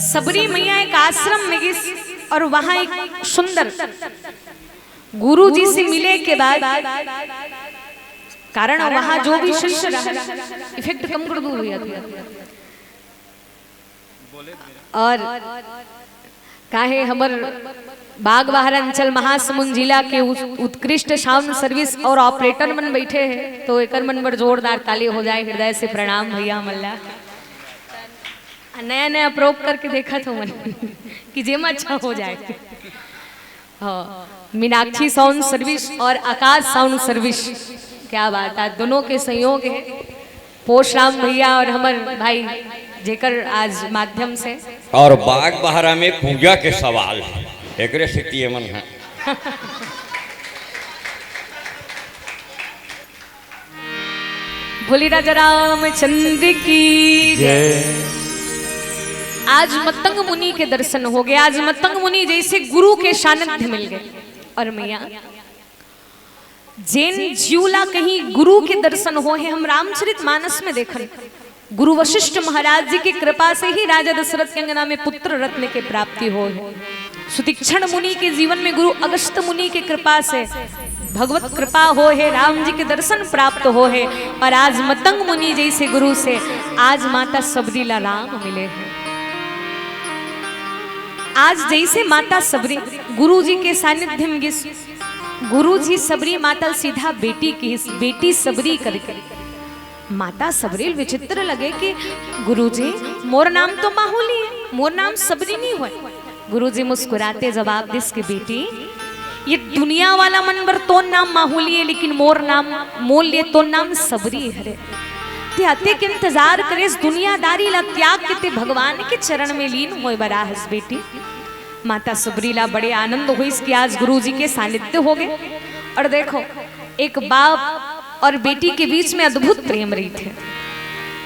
सबरी मैया एक आश्रम में गिस और वहां एक सुंदर गुरु जी से मिले के बाद, कारण वहां जो भी शिष्य रहा, इफेक्ट कम कर दो भैया थोड़ा। और काहे हमर बागबाहरा अंचल महासमुंद जिला के उस-, उत्कृष्ट साउंड सर्विस और ऑपरेटर मन बैठे हैं, तो एकर मन बर जोरदार ताली हो जाए। हृदय से प्रणाम भैया हमन ला। नया नया प्रयोग करके देखत हो मन कि जेमा अच्छा हो जाए। हाँ, मीनाक्षी साउंड सर्विस और आकाश साउंड सर्विस, क्या बात है, दोनों के संयोग है। पोष राम भैया और हमर भाई, जेकर आज माध्यम से। और बागबाहरा में पूजा के सवाल है, एकरे सेती एमन है। बोली राजा रामचंद्र की जय। आज मतंग मुनि के दर्शन हो गए। आज मतंग मुनि जैसे गुरु के सानिध्य मिल गए। और मैया, जेन जीव ला कहीं गुरु के दर्शन हो है, हम रामचरित मानस में देखन, गुरु वशिष्ठ महाराज जी की कृपा से ही राजा दशरथ के अंगना में पुत्र रत्न के प्राप्ति हो है। सुतीक्षण मुनि के जीवन में गुरु अगस्त मुनि की कृपा से भगवत कृपा हो है, राम जी के दर्शन प्राप्त हो है। और आज मतंग मुनि जैसे गुरु से आज माता सबरी ला राम मिले हैं। आज जैसे माता सबरी गुरु जी के सानिध्य में गिस, गुरु जी सबरी माता सीधा बेटी की, बेटी सबरी करके। माता सबरी विचित्र लगे कि गुरु जी, मोर नाम तो माहूली है, मोर नाम सबरी नहीं होय। गुरु जी मुस्कुराते जवाब दिस कि बेटी, ये दुनिया वाला मन बर तोर नाम माहूली है, लेकिन मोर नाम, मोर लिए तोर नाम सबरी हरे। ते अतेक इंतजार करेस, दुनियादारी ला त्याग के ते भगवान के चरण में लीन होय बर आए हस बेटी। माता सबरी ला बड़े आनंद होइस कि आज गुरु जी के सानिध्य हो गए। और देखो, एक बाप और बेटी के बीच में अद्भुत प्रेम रहिथे।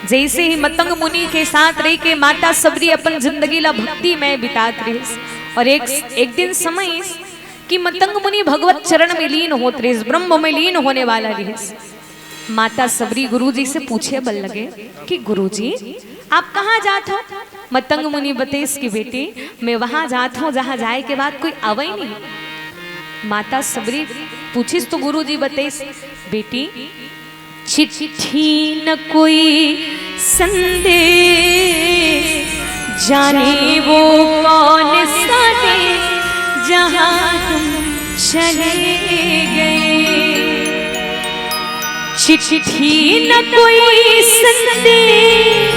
जैसे ही मतंग मुनि के साथ रहिके माता सबरी अपन जिंदगी ला भक्ति में बितात रहिस, और एक, एक दिन समय कि मतंग मुनि भगवत चरण में लीन होत रहिस, ब्रह्म में लीन होने वाला रहिस। माता सबरी गुरुजी से पूछे बर लगे कि गुरुजी, आप कहाँ जात हो? मतंग मुनि बतेस कि बेटी, मैं वहां जात हूँ जहां जाए के बाद कोई आवई नहीं। माता सबरी पूछिस तो गुरुजी बतेस, बेटी, चिट्ठी न कोई संदेश, जाने वो कौन सा देश जहाँ तुम चले गए। चिट्ठी न कोई संदेश,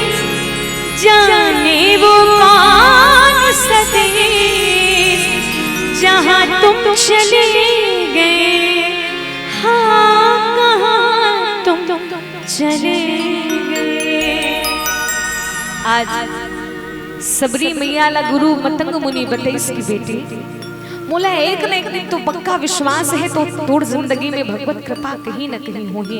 जाने वो कौन सा देश जहाँ तुम चले गए। हाँ, कहाँ तुम चले गए। आज सबरी मैया ला गुरु मतंग मुनि बतेस कि बेटी, मोला एक न एक दिन तो पक्का विश्वास है, तो तोर जिंदगी में भगवत कृपा कहीं न कहीं होही।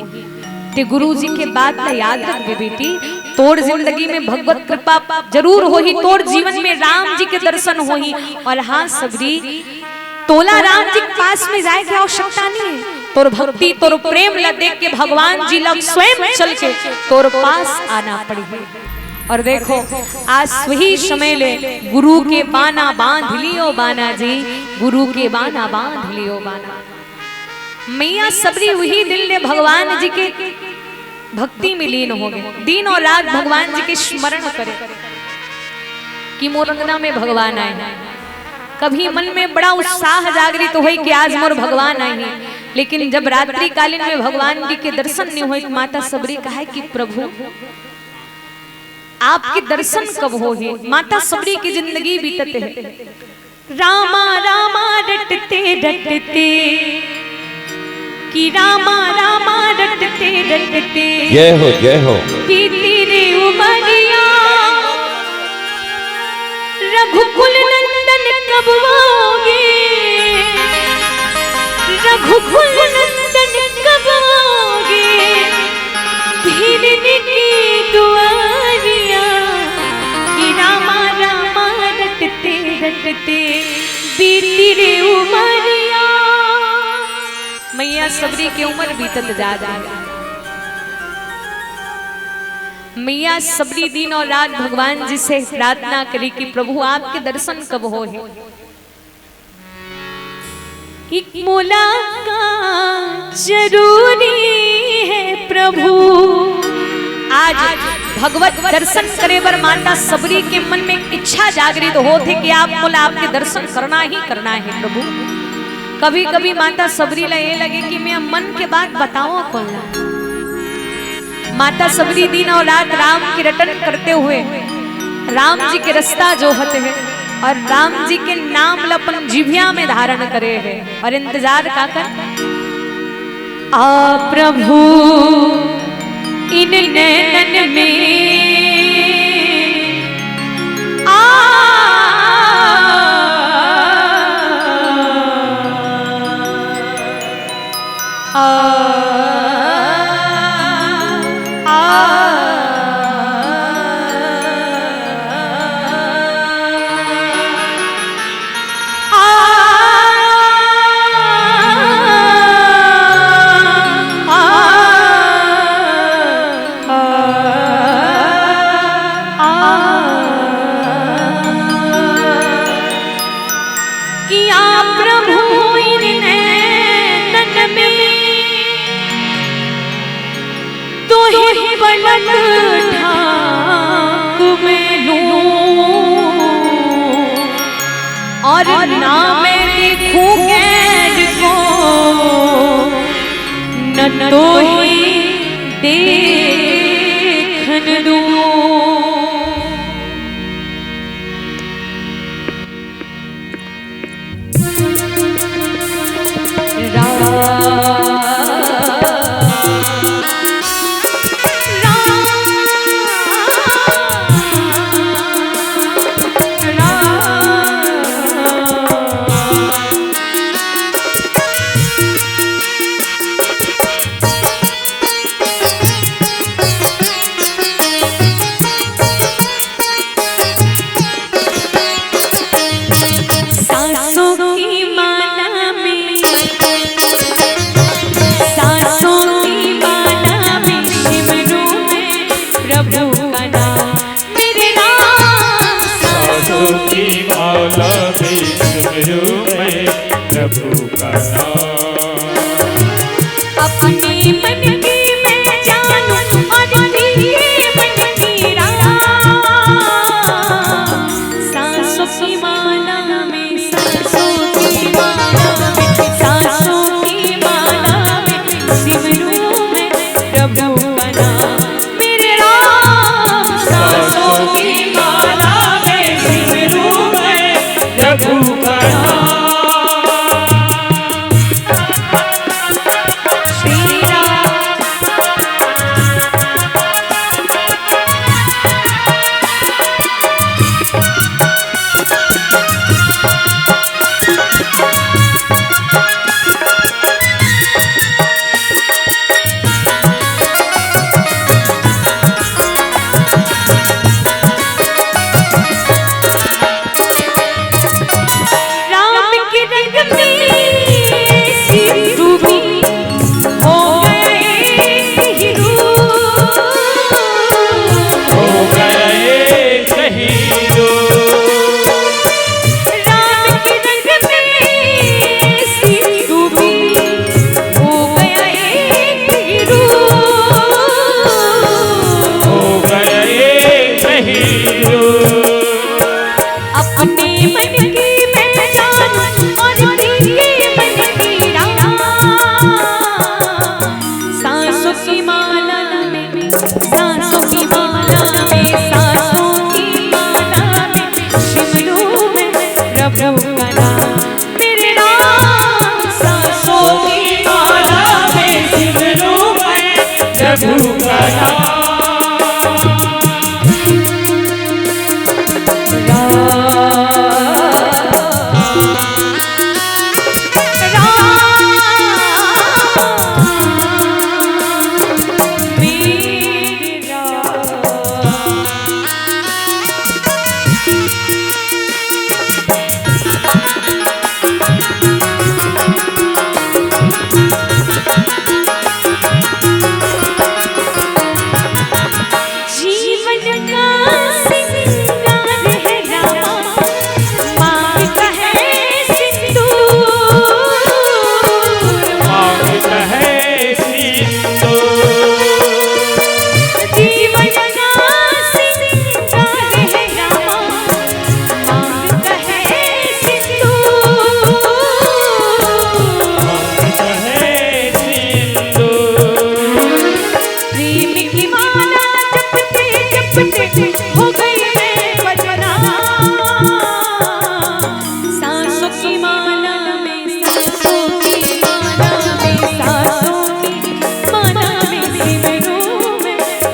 ते गुरु जी के बात ला याद रखबे बेटी, तोर जिंदगी में भगवत कृपा जरूर होही, तोर जीवन में राम जी के दर्शन होही। और हाँ सबरी, तोला राम जी के पास में जाए के आवश्यकता नहीं है। तोर भक्ति, तोर प्रेम ला देख के भगवान जी ला स्वयं चल के तोर पास आना पड़ही। और देखो, आज वही समय ले गुरु के बाना बांध लियो बाना जी, गुरु के बाना बांध लियो बाना। मैया सबरी वही दिन ले भगवान जी के भक्ति में लीन हो गए, दिन और रात भगवान जी के स्मरण करे कि मोर अंगना में भगवान आए। कभी मन में बड़ा उत्साह जागृत होए कि आज मोर भगवान आए हैं, लेकिन जब रात्रि कालीन में भगवान जी के दर्शन नहीं होए, तो माता सबरी कहे कि प्रभु, आपके दर्शन कब होही? माता सबरी की जिंदगी बीतत है। रामा रामा रटते रटते, कि रामा रामा रटते रटते, जय हो, जय हो। बीती रे उमरिया, रघुकुल नंदन कब आओगे? रघुकुल नंदन कब आओगे फिर इनकी दुआरिया, कि रामा रामा रटते रटते बीती रे उमरिया। मैया सबरी के उमर बीतत जात हे। मैया सबरी दिन अउ रात भगवान जी से प्रार्थना करे कि प्रभु आपके दर्शन कब होही। कि मुलाकात जरूरी हे प्रभु। आज भगवत दर्शन करे बर माता सबरी के मन में इच्छा जागृत होत हे कि आप मोला आपके दर्शन करना ही करना हे प्रभु। कभी-कभी माता सबरी ला ये लगे कि मैं मन के बात बतावंव कोन ला। माता सबरी दिन अउ रात राम के रटन करते हुए राम जी के रस्ता जोहत हे अउ राम जी के नाम ल अपन जिभिया में धारण करे हे अउ इंतजार काकर? आ प्रभु इन नैनन में आ, आ, आ, आ, कि आ प्रभु इन नैनन में तोहे पलक ढाक मैं लूं, अउ ना मैं देखूं गैर को, न तोहे देखन दूं। सांसों की माला में, सांसों की माला में सिमरूं मैं प्रभु का नाम, मेरे राम। सांसों की माला में सिमरूं मैं प्रभु का नाम। अपने मन की मैं जानूं और तेरे मन की राम। सांसों की माला में, सांसों की माला में, सांसों की माला में सिमरूं मैं प्रभु का नाम। मेरे राम। सांसों की माला में सिमरूं मैं प्रभु का नाम। श्री राम। राम के रंग में सिद्धू भी हो गए हीरो। हो गए शहीदों। राम के रंग में सिद्धू भी हो गया एक हीरो। हो गया एक हीरो। अपने मन की मैं जानूं और तेरे मन की राम। सांसों की माला में, सांसों की माला में, सांसों की माला में सिमरूं मैं प्रभु का नाम। मेरे राम। सांसों की माला में सिमरूं मैं प्रभु का नाम। राम, राम,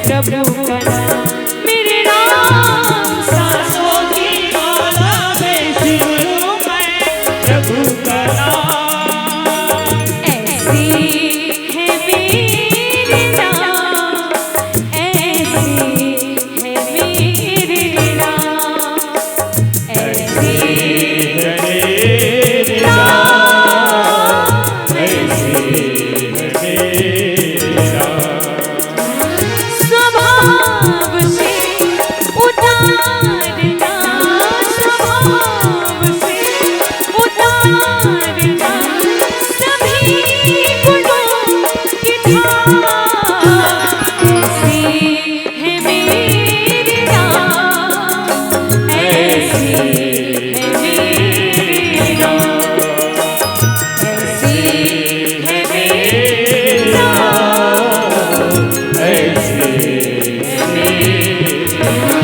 प्रभु का नाम। मेरे राम, सांसों की माला में सिमरूं मैं प्रभु का नाम। ऐसी है मेरी राम, ऐसी है मेरी राम, ऐसी है मेरी राम, ऐसी है मेरी राम। स्वभाव से उतारना, स्वभाव से उतारना सभी गुणों की ढाल। ऐसी है मेरी राम, ऐसी है मेरी राम, ऐसी है मेरी राम, ऐसी है मेरी राम।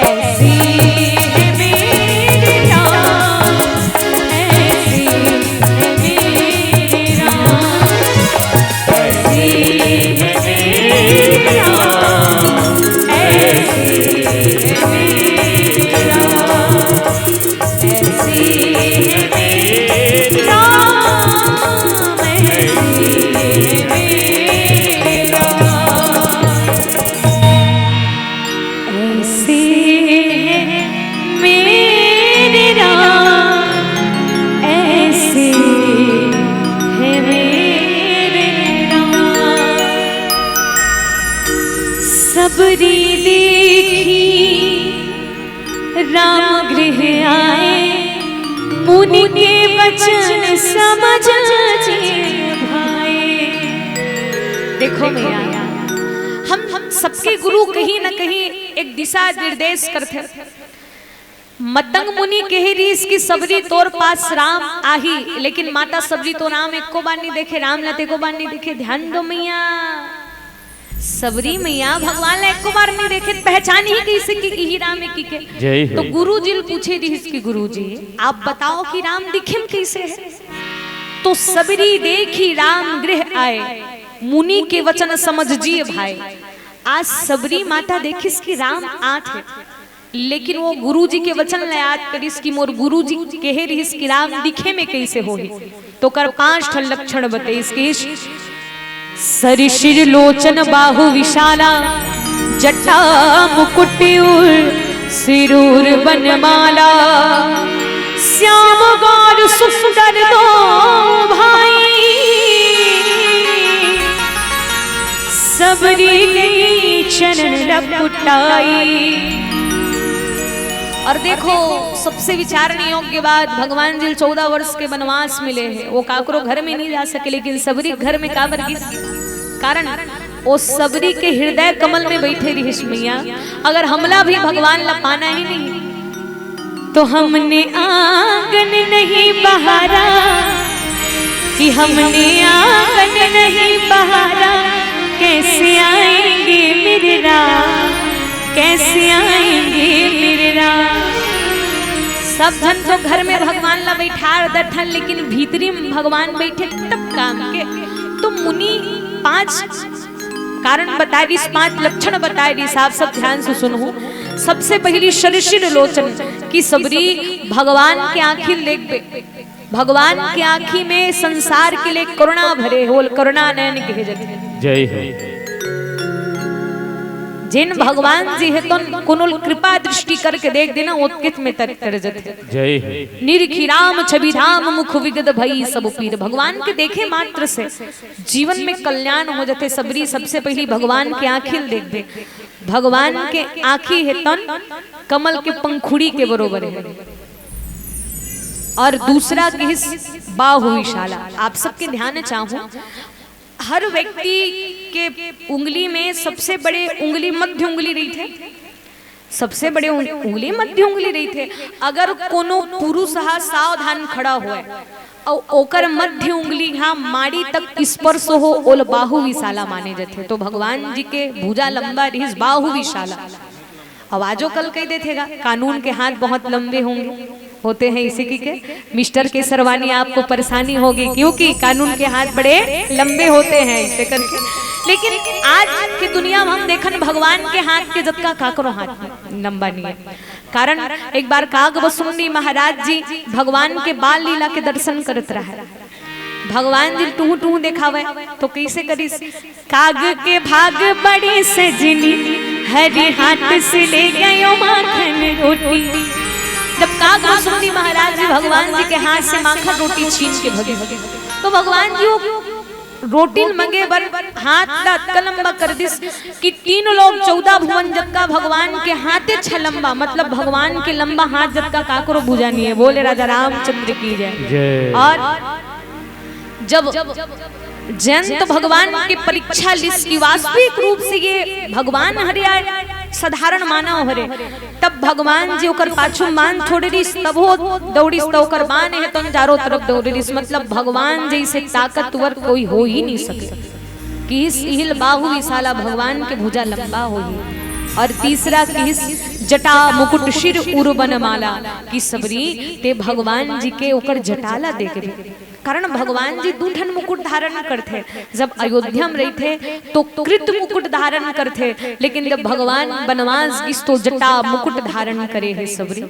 ऐसी है मेरी राम, ऐसी है मेरी राम, ऐसी है मेरी राम, ऐसी है मेरी राम, ऐसी है मेरी राम, ऐसी है मेरी राम। ऐसी है मेरी राम, ऐसी है मेरी राम। सबरी देखी राम गृह आए, मुनि के वचन समझ भाए। देखो मैया, हम हम सबके गुरु कहीं ना कहीं एक दिशा निर्देश करथे। मतंग मुनि कहे रहिस कि सबरी तोर पास राम आही, लेकिन माता सबरी तो राम एको बार नहीं देखे, राम ला तो एको बार नहीं देखे। ध्यान दो मैया, सबरी मैया भगवान ला एको बार नहीं देखे, पहचान ही कइसे कि इही राम है कि के। जय हो। तो गुरु जी ल पूछे रहिस कि गुरु जी, आप बताओ कि राम दिखिम कइसे है? तो सबरी देखी राम गृह आए, मुनि के वचन समझ जिए भाए। आज सबरी माता देखिस कि राम आत है, लेकिन वो गुरु जी के वचन ला याद करिस कि मोर गुरु जी कहे रहिस कि राम दिखे में कइसे होही। तो कर पांच ठन लक्षण बतइस कि सर शिर लोचन बाहु विशाला, जटा मुकुट उर सिरूर बनमाला, श्याम गौर सुंदर दो भाई, सबरी गई चरण लपटाई। और देखो, सबसे विचारने योग्य बात, भगवान जी चौदह वर्ष के वनवास मिले हैं, वो काकरो घर में नहीं जा सके, लेकिन सबरी घर में काबर गिस? कारण वो सबरी के हृदय कमल में बैठे रहिस मैया। अगर हमला भी भगवान ला पाना ही नहीं, तो हमने आंगन नहीं बहारा, कि हमने आंगन नहीं बहारा, कैसे आएंगे मेरे राम, कैसे आएंगे मेरे राम। सब झन तो घर में भगवान ला बैठार दथन, लेकिन भीतरी में भगवान बैठे तब काम के। तो मुनि पांच कारण बताए रहिस, पांच लक्षण बताए रहिस, आप सब ध्यान से सुनहू। सबसे पहली सर शिर लोचन, कि सबरी भगवान के आंखी ल देखबे, भगवान के आंखी में संसार के लिए करुणा भरे होल, करुणा नयन कहे जथे। जय हो। जेन भगवान जी हे तोन कोनो ल कृपा दृष्टि करके देख देना, ओतकेच में तर, तर जथे। जय हो। निरखी राम छवि धाम मुख विगत भई सब पीर। भगवान के देखे मात्र से जीवन में कल्याण हो जथे। सबरी सबसे पहली भगवान के आंखी ल देखबे, भगवान के आंखी हे तोन कमल के पंखुड़ी के बरोबर है। और दूसरा किस बाहु विशाला। आप सबके ध्यान चाहूं, हर व्यक्ति के उंगली में सबसे बड़े उंगली मध्य उंगली रहिथे, सबसे बड़े उंग-, उंगली मध्य उंगली रहिथे। अगर कोनो पुरुष हा सावधान खड़ा होए अउ ओकर मध्य उंगली हा माड़ी तक स्पर्श हो, ओला बाहु विशाला माने जथे। तो भगवान जी के भुजा लंबा रहिस, बाहु विशाला। अब आजो कल कह देथे गा, कानून के हाथ बहुत लंबे होंगे, होते हैं, इसी की के मिस्टर केसरवानी आपको परेशानी होगी, क्योंकि कानून के हाथ बड़े लंबे होते हैं, इसे करके। लेकिन आज के दुनिया में हम देखन भगवान के हाथ के जतका काकरो हाथ लंबा नहीं है। कारण एक बार काग बसुमनी महाराज जी भगवान के बाल लीला के दर्शन करत रहे। भगवान जी टूहू टूहू देखावे तो कैसे करिस? काग के भाग बड़ी सजनी, हरि हाथ से ले गयो माखन रोटी। जब काग बसुमनी महाराज जी भगवान जी के हाथ से माखन रोटी छीन के भगे, तो भगवान जी वो रोटी ल मंगे बर हाथ ला अतका लंबा कर दिस कि तीन लोक चौदह भुवन जतका भगवान के हाथे छ लंबा, मतलब भगवान के लंबा हाथ जतका काकरो भुजा नहीं है। बोले राजा रामचंद्र की जय। जय। और जब जयंत भगवान के परीक्षा लिस कि वास्तविक रूप से ये भगवान हरे या साधारण मानव हरे, तब भगवान जी ओकर पाछू मान छोड़े रिस, तब वो दौड़िस, त ओकर बान हे तोन चारों तरफ दौड़े रिस। मतलब भगवान जैसे ताकतवर कोई हो ही नहीं सके। किहिस इहिल बाहु विशाला, भगवान के भुजा लंबा होही। और तीसरा किहिस जटा मुकुट शिर उर बन माला, कि सबरी ते भगवान जी के ओकर जटा ला देख भी। कारण भगवान जी दू ठन मुकुट धारण करथे। जब अयोध्या में रहिथे तो कृत मुकुट धारण करथे, लेकिन जब भगवान बनवास गिस तो जटा मुकुट धारण करे हे सबरी।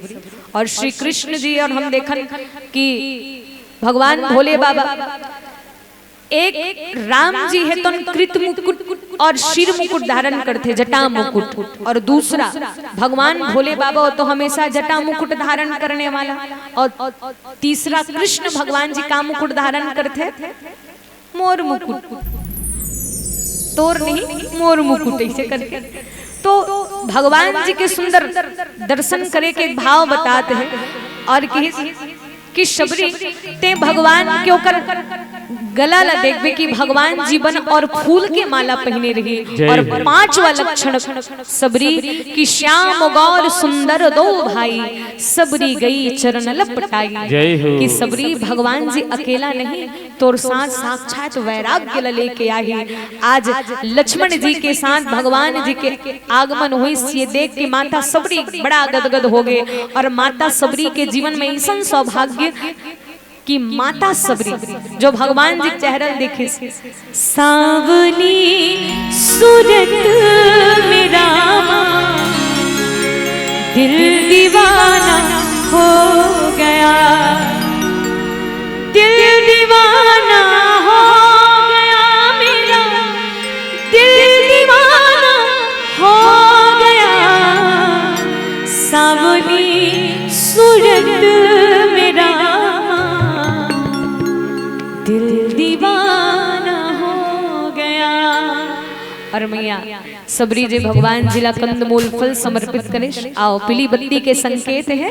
और श्री कृष्ण जी और हम देखन कि भगवान भोले बाबा एक राम जी हे तो कृत मुकुट और शिर मुकुट धारण करथे, जटा मुकुट, और दूसरा भगवान भोले बाबा हो तो हमेशा जटा मुकुट धारण करने वाला, और तीसरा कृष्ण भगवान जी का मुकुट धारण करथे? मोर मुकुट। तोर नहीं, मोर मुकुट, ऐसे करके। तो भगवान जी के सुंदर दर्शन करे के भाव बतात हे। और कि कि सबरी ते भगवान के ओकर गला ला देखबे कि भगवान जीवन और फूल के माला पहिने रही। जय और हो। पांचवा लक्षण सबरी कि श्याम गौर सुंदर दो भाई, सबरी गई चरण लपटाई। जय हो। कि सबरी भगवान जी अकेला नहीं, तोर साथ साक्षात वैराग्य ला लेके आही। आज लक्ष्मण जी के साथ भगवान जी के आगमन होइस, ये देख के माता सबरी बड़ा गदगद हो गए। और माता सबरी के जीवन में ऐसन सौभाग्य कि माता सबरी जो भगवान जी के चेहरा ल देखिस, सांवली सूरत में रामा, दिल दीवाना हो गया, दिल दीवाना हो गया मेरा, दिल दीवाना हो गया। सांवली सूरत में रामा, दिल दीवाना हो गया। और मैया सबरी जे भगवान जी ला कंदमूल फल समर्पित करे, आओ, पीली बत्ती के संकेत हे।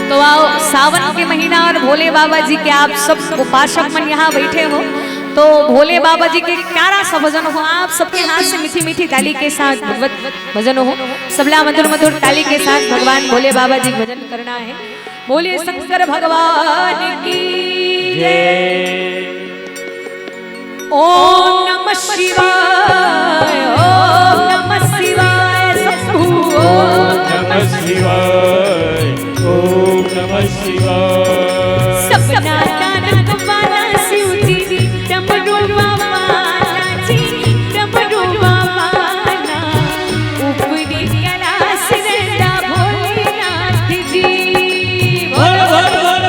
तो आओ, सावन के महीना और भोले बाबा जी के आप सब उपासक मन यहाँ बैठे हो, तो भोले बाबा जी के प्यारा सा भजन हो, आप सबके हाथ से मीठी मीठी ताली के साथ भगवत भजन हो, सबला मधुर मधुर ताली के साथ भगवान भोले बाबा जी के भजन करना है। बोलिए शंकर भगवान की जय। ओम नमः शिवाय, ओम नमः शिवाय, शंभू, ओम नमः शिवाय, ओम नमः शिवाय। सपना कानक वाला शिव जी, डमरू वाला जी, डमरू वाला, ऊपरी कैलाश रहंदा भोलेनाथ जी। भोले, भोले,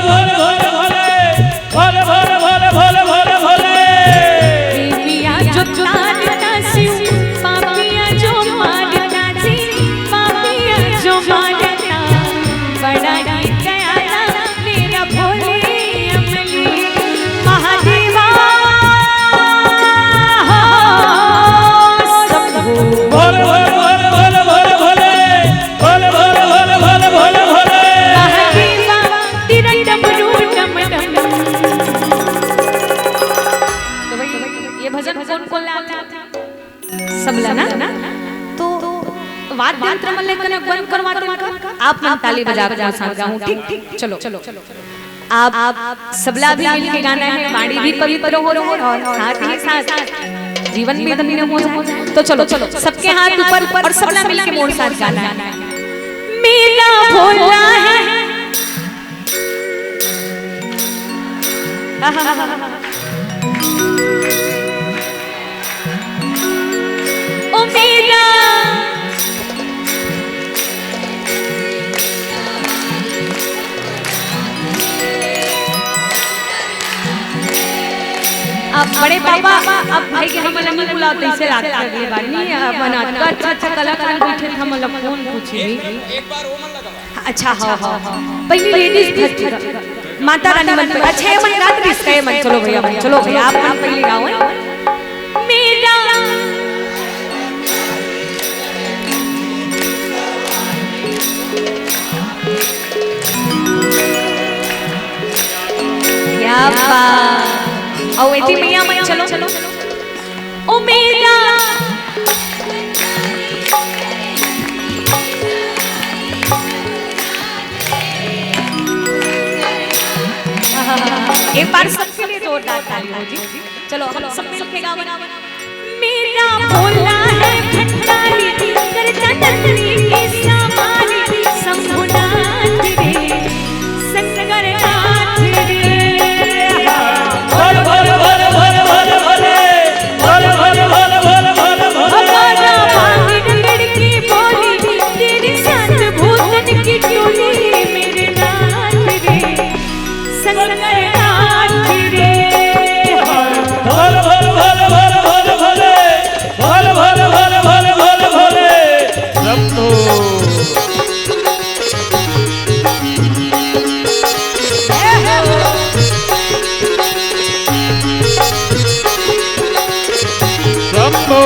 भोले। प्रेमिया जो तारता शिव, पापिया जो मारता जी, पापिया जो मारता, बड़ा ही दयाला मेरा भोले अमली महादेवा। हो, शंभू। भोले, भोले, भोले। भोले, भोले, भोले, भोले, भोले, भोले। महादेवा, तेरा डमरू डम डम। तो भाई, ये भजन कौन कौन लाता था? सबला ना? तो वाद्य यंत्र मन ले कनक बंद करवाते हैं। आप मन ताली बजा के साथ गाऊं, ठीक? चलो। आप, आप सबला भी मिलके गाना है, वाणी भी पवित्र हो जाए और साथ ही साथ जीवन भी धन्य हो जाए। तो चलो, चलो, सबके हाथ ऊपर और सबला मिलके मोर साथ गाना है। मेरा भोला है। बड़े पापा, अब भाई के हमन ला नहीं बुलाओ, तइसे लागथे अगले बार नहीं, अपन अतका अच्छा अच्छा कलाकार बैठे थे, हमन ला कौन पूछी भाई। अच्छा, हाँ, हाँ, हाँ। पहली लेडीज थी। माता रानी मन पे। अच्छा, ये मन गा दीस का, ये मन, चलो भैया, मन, चलो भैया, आप मन पहले गाओ, हैं? मेरा क्या बात। और एती भैया मन, चलो, चलो। ओ मेरा एक बार सबके लिए जोरदार ताली हो जी। चलो, हम सब मिलके गावन। मेरा भोला है भंडारी, करता नंदी की सवारी, शंभुनाथ रे, शंकरनाथ रे। भोले, भोले, भोले, भोले, भोले, भोले। भोले, भोले, भोले, भोले, भोले, भोले। हमारा भांग रगड़ के बोली, तेरे साथ भूतन की टोली, मेरे नाथ रे, शंकरनाथ रे। भोले, भोले, भोले, भोले, भोले, भोले। भोले, भोले, भोले, भोले, भोले, भोले। शंभो। शंभो।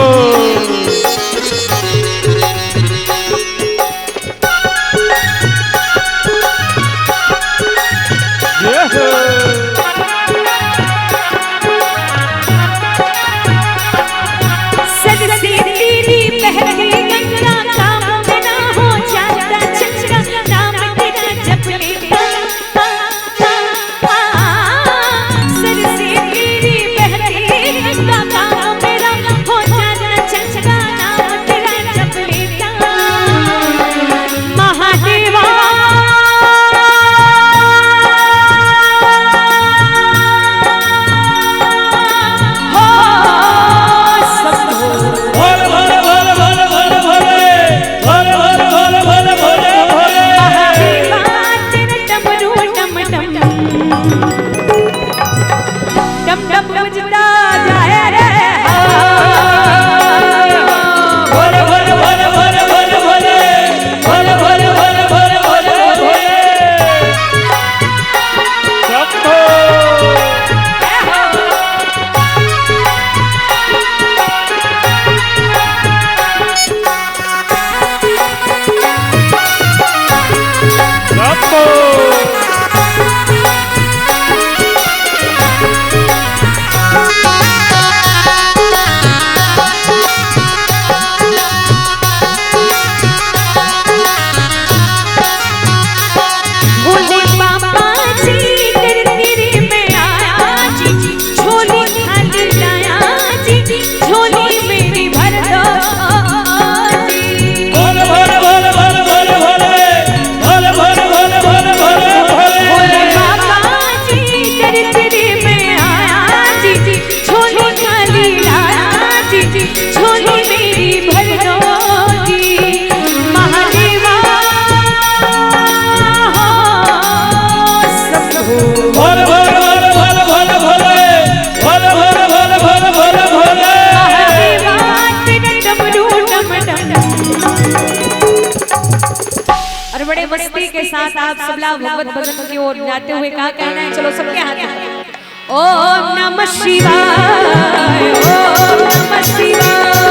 ये हो। सर से तेरी बहती गंगा, काम में ना हो जाता चंगा, नाम तेरा जप लेता। सर से तेरी बहती गंगा, काम में ना हो जाता चंगा, नाम तेरा जप लेता। महादेवा। हो शंभो। भोले, भोले, भोले, भोले, भोले, भोले। भोले, भोले, भोले, भोले, भोले, भोले। महादेवा तेरा डमरू डम डम। डम डम बजता जाए रे। भोले, भोले, भोले, भोले, भोले, भोले। भोले, भोले, भोले, भोले, भोले, भोले। शंभो। शंभो। भोले बाबा जी, करती रे मैं आया जी, झोली खाली लाया जी, झोली मेरी भर दो जी। भोले, भोले, भोले, भोले, भोले, भोले। भोले, भोले, भोले, भोले, भोले, भोले। भोले बाबा जी, करती रे मैं आया जी, झोली खाली लाया जी, झोली मेरी भर दो जी। महादेवा हो शंभो। भोले, भोले, भोले, भोले, भोले, भोले। भोले, भोले, भोले, भोले, भोले, भोले। महादेवा तेरा डमरू डम डम। और बड़े मस्ती के साथ आप सबला भगवत भजन की ओर जाते हुए का कहना है, चलो सबके हाथ में। ओम नमः शिवाय, ओम नमः शिवाय,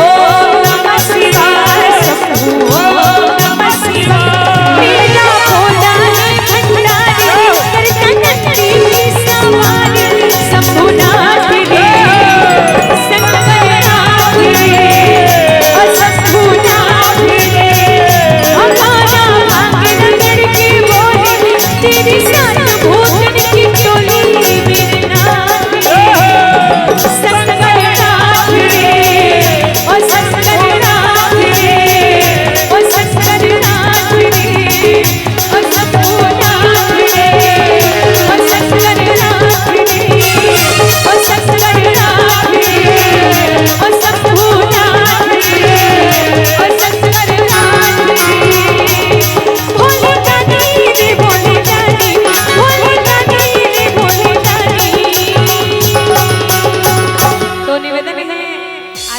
ओम नमः शिवाय शंभू, ओम नमः शिवाय। मेरा भोला है भंडारी, करता नंदी की सवारी, शंभुनाथ रे, शंकरनाथ रे, ओ शंभुनाथ रे। हमारा भांग रगड़ के बोली, तेरे साथ भूतन की टोली, मेरे नाथ रे, शंकरनाथ रे,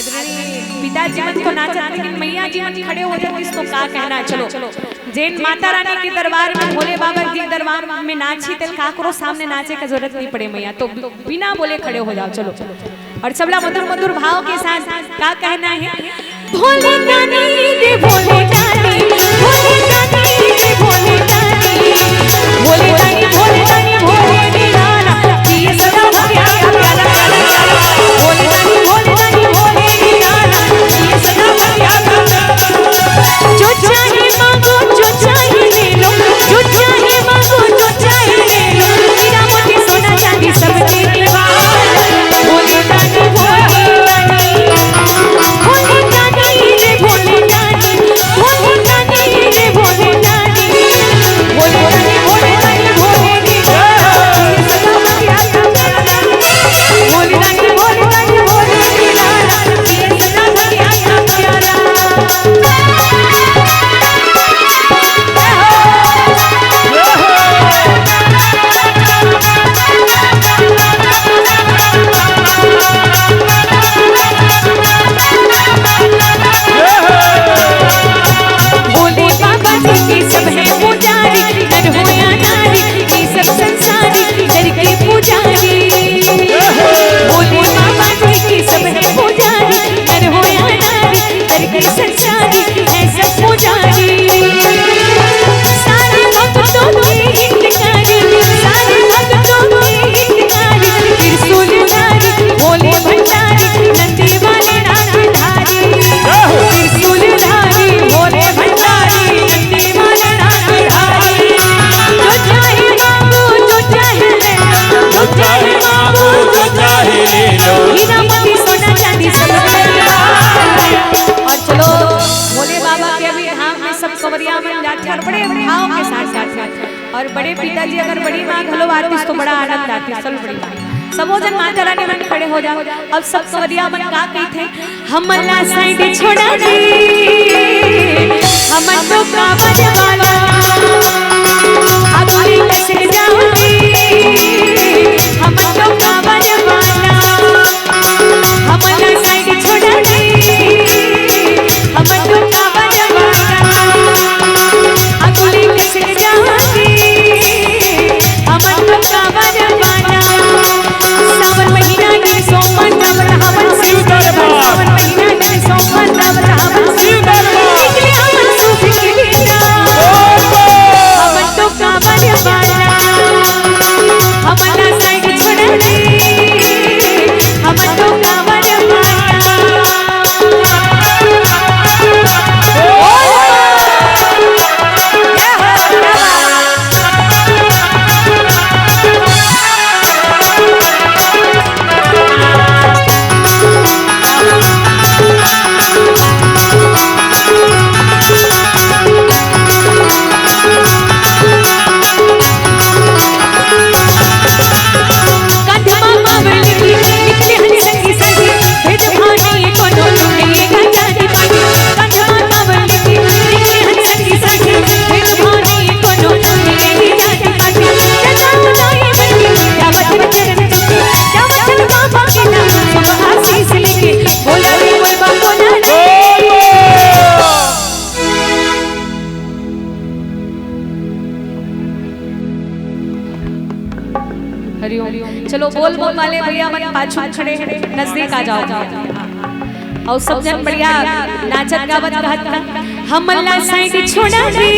पिताजी मन तो नाचत, लेकिन मैया जी मन खड़े हो जातिस तो का कहना। चलो, जेन माता रानी के दरबार में, भोले बाबा जी के दरबार में नाची, तेन काकरो सामने नाचे के जरूरत नहीं पड़े मैया, तो बिना बोले खड़े हो जाओ। चलो, और सबला मधुर मधुर भाव के साथ का कहना है? भोले दानी रे भोले दानी, भोले दानी रे भोले दानी, भोले दानी, भोले दानी, भोले दीवाना, पिए सदा भक्तिया का प्याला, प्याला, प्याला। भोले दानी, भोले दानी, भोले दीवाना, पिए सदा भक्तिया का प्याला। जो चाहे मांगो, जो चाहे ले लो, जो चाहे मांगो, जो चाहे ले लो, हीरा मोती सोना चांदी सब देने वाला। भोले दानी, भोले दानी, भोले दानी रे भोले दानी, भोले दानी रे भोले दानी, भोले दानी, भोले दानी, भोले दानी, भोले दानी, भोले दानी, भोले दानी, भोले दानी। भोले बाबा जी के सब है पुजारी, नर हो या नारी, ये सब संसारी, नर के पुजारी। भोले बाबा जी के सब है पुजारी, नर हो या नारी, नर के संसारी, है सब पुजारी। सारे भक्तों के हितकारी, सारे भक्तों के हितकारी, त्रिशूलधारी, भोले भंडारी, नंदी वाले नागधारी। त्रिशूलधारी, भोले भंडारी, नंदी वाले नागधारी। जो चाहे मांगो, जो चाहे ले लो, जो चाहे मांगो, जो चाहे ले लो। हीरा मोती सोना चांदी सब दे दो। और चलो, भोले बाबा के अभी धाम में सब कंवरिया मन जाथे और बड़े भाव के साथ जाथे। और बड़े पिताजी अगर बड़ी माँ घलो आतिस तो बड़ा आनंद आतिस। चलो बड़ी माँ, सबो जन माता रानी मन खड़े हो जाओ। अब सब कंवरिया मन का कहिथे? हमन ला साइड छोड़ा दे, हमन तो कांवर वाला, आगू ले कसे जाओ दे, हमन तो कांवर वाला। हमन ला साइड छोड़ा दे, हमन तो कांवर वाला, आगू ले कसे जाओ दे, हमन तो कांवर वाला। सावन महीना के सोमवार, सावन हमन शिव दरबार। सावन महीना के सोमवार, सावन हमन शिव दरबार। निकले हमन सुख के बेटा। हमन तो कांवर वाला, हमन ला साइड छोड़ा दे, हमन तो कांवर वाला। हरिओम। चलो, बोल बम वाले भैया मन पाछू खड़े हैं, नजदीक आ जाओ। अउ सब जन बढ़िया नाचत गावत कहत ना, हमन ला साइड छोड़ा दे,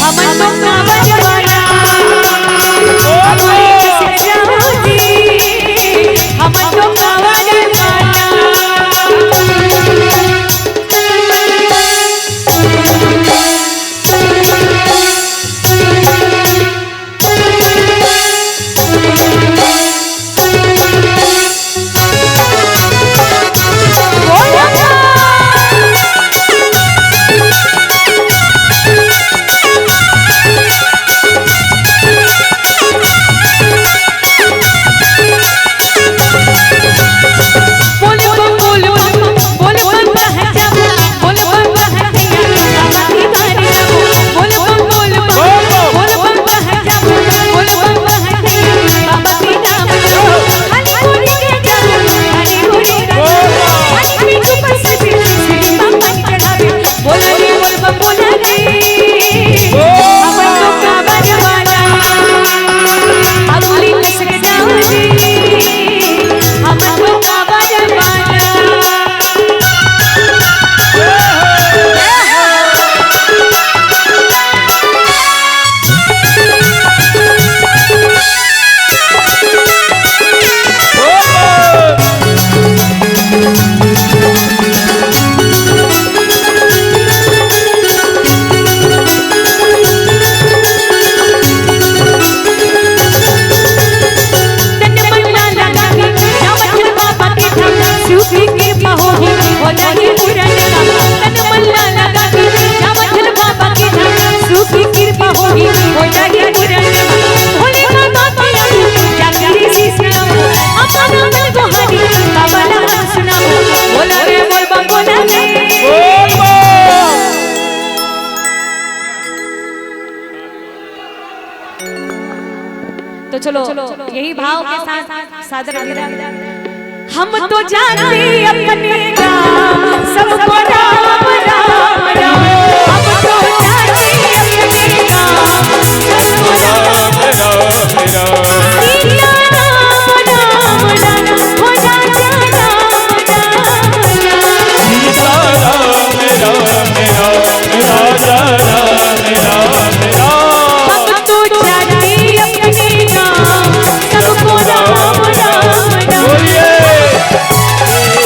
हमन तो कांवर वाला, हमन तो कांवर वाला। भाव के साथ सादर विदा। हम तो जाते अपने गाँव, सबको राम राम राम। हम तो जाते अपने गाँव, सबको राम राम राम। सीता राम राम राम, हो राजा राम राम राम। सीता राम राम राम, राजा राम राम राम। हम तो जाते अपने गाँव, सबको राम राम राम। बोलिए।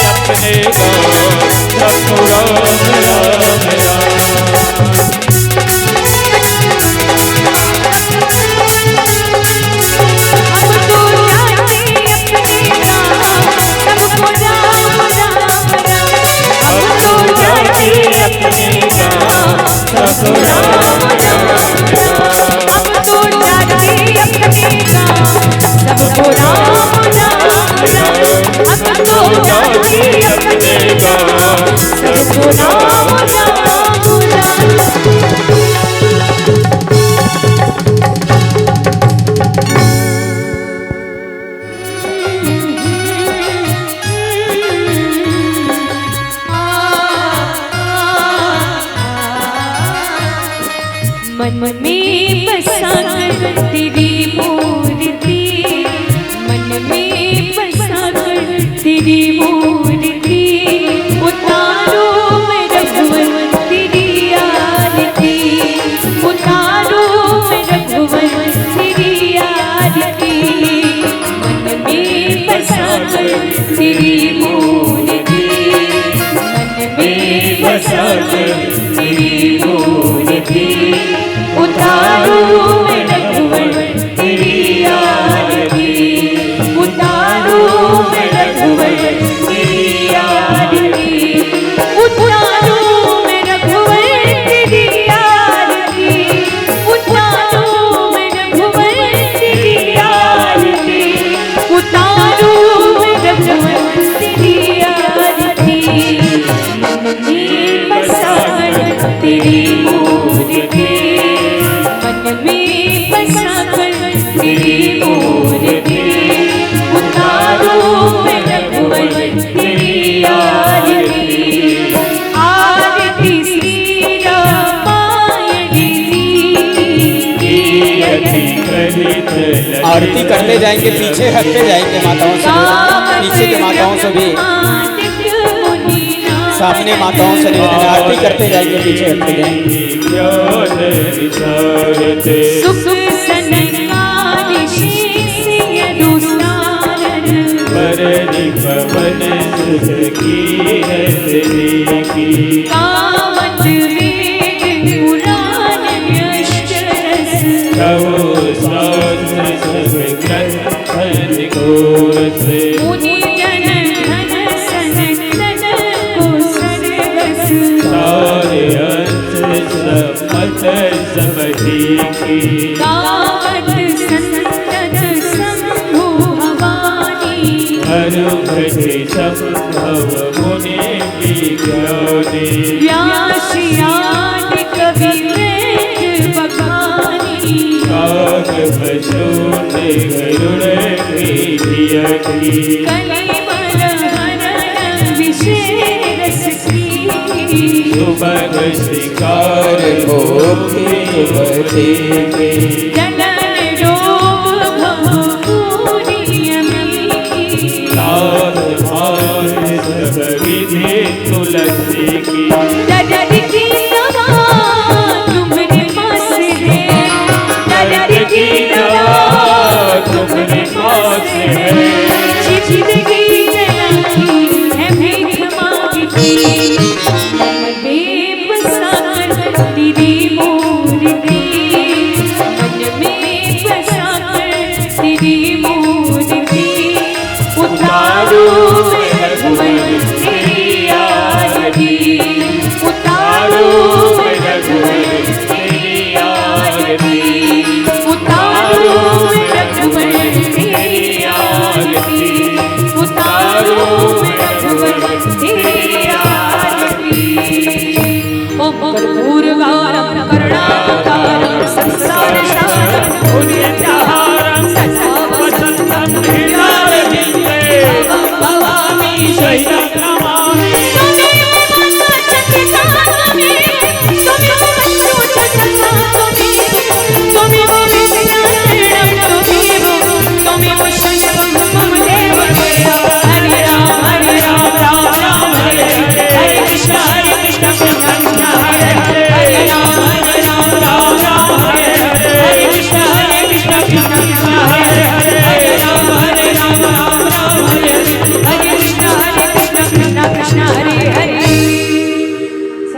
अपने गाँव सबको राम राम राम। हम तो जाते अपने गाँव, सबको राम राम राम। हम तो जाते अपने गाँव, सबको राम राम राम। हम तो जाते अपने गाँव, सबको राम राम राम। हम तो जाते अपने गाँव, सबको राम राम राम। मन में बसा कर तेरी मूर्ति, मन में बसा कर तेरी मूर्ति, उतारूं मैं रघुवर तेरी आरती, उतारूं मैं रघुवर तेरी आरती। मन में बसा कर तेरी मूर्ति, मन में बसा कर तेरी मूर्ति, उतारूं मैं रघुवर तेरी आरती, उतारूं मैं रघुवर तेरी आरती, उतारूं मैं रघुवर तेरी आरती, उतारूं मैं रघुवर तेरी आरती, उतारूं मैं रघुवर तेरी आरती। मन में बसा कर तेरी मूर्ति, मन में बसा कर तेरी मूर्ति, उतारूं मैं रघुवर तेरी आरती। आरती श्री रामायण की। आरती करते जाएंगे, पीछे हटते जाएंगे माताओं से, पीछे के माताओं से भी सामने माताओं से निवेदन है, आरती करते जाएंगे, पीछे हटते जाएंगे। ज्ञान विशारद। सुख सनकादिक शीश यदु सारद। बरन पवन सुत कीरत देखि। गावत वेद पुराण अष्ट रस। कहो शास्त्र सब ग्रंथ अनेकों रस। मुनि जन धन सन तन को सर्वस। सार अंश सम्मत सब देखि। गावत संतत शंभु भवानी। हर घट संभव मुनि विज्ञानी। व्यास आदि कवि वेद बखानी। काग पशु मृग गरुड़ की भी अति। कलिमल हरण विषय रस की। सुमधुर शिकार गोपी युवती की। जनन रोग भव भूरि अमी। नाथ भाग सब विधि तुलसी की।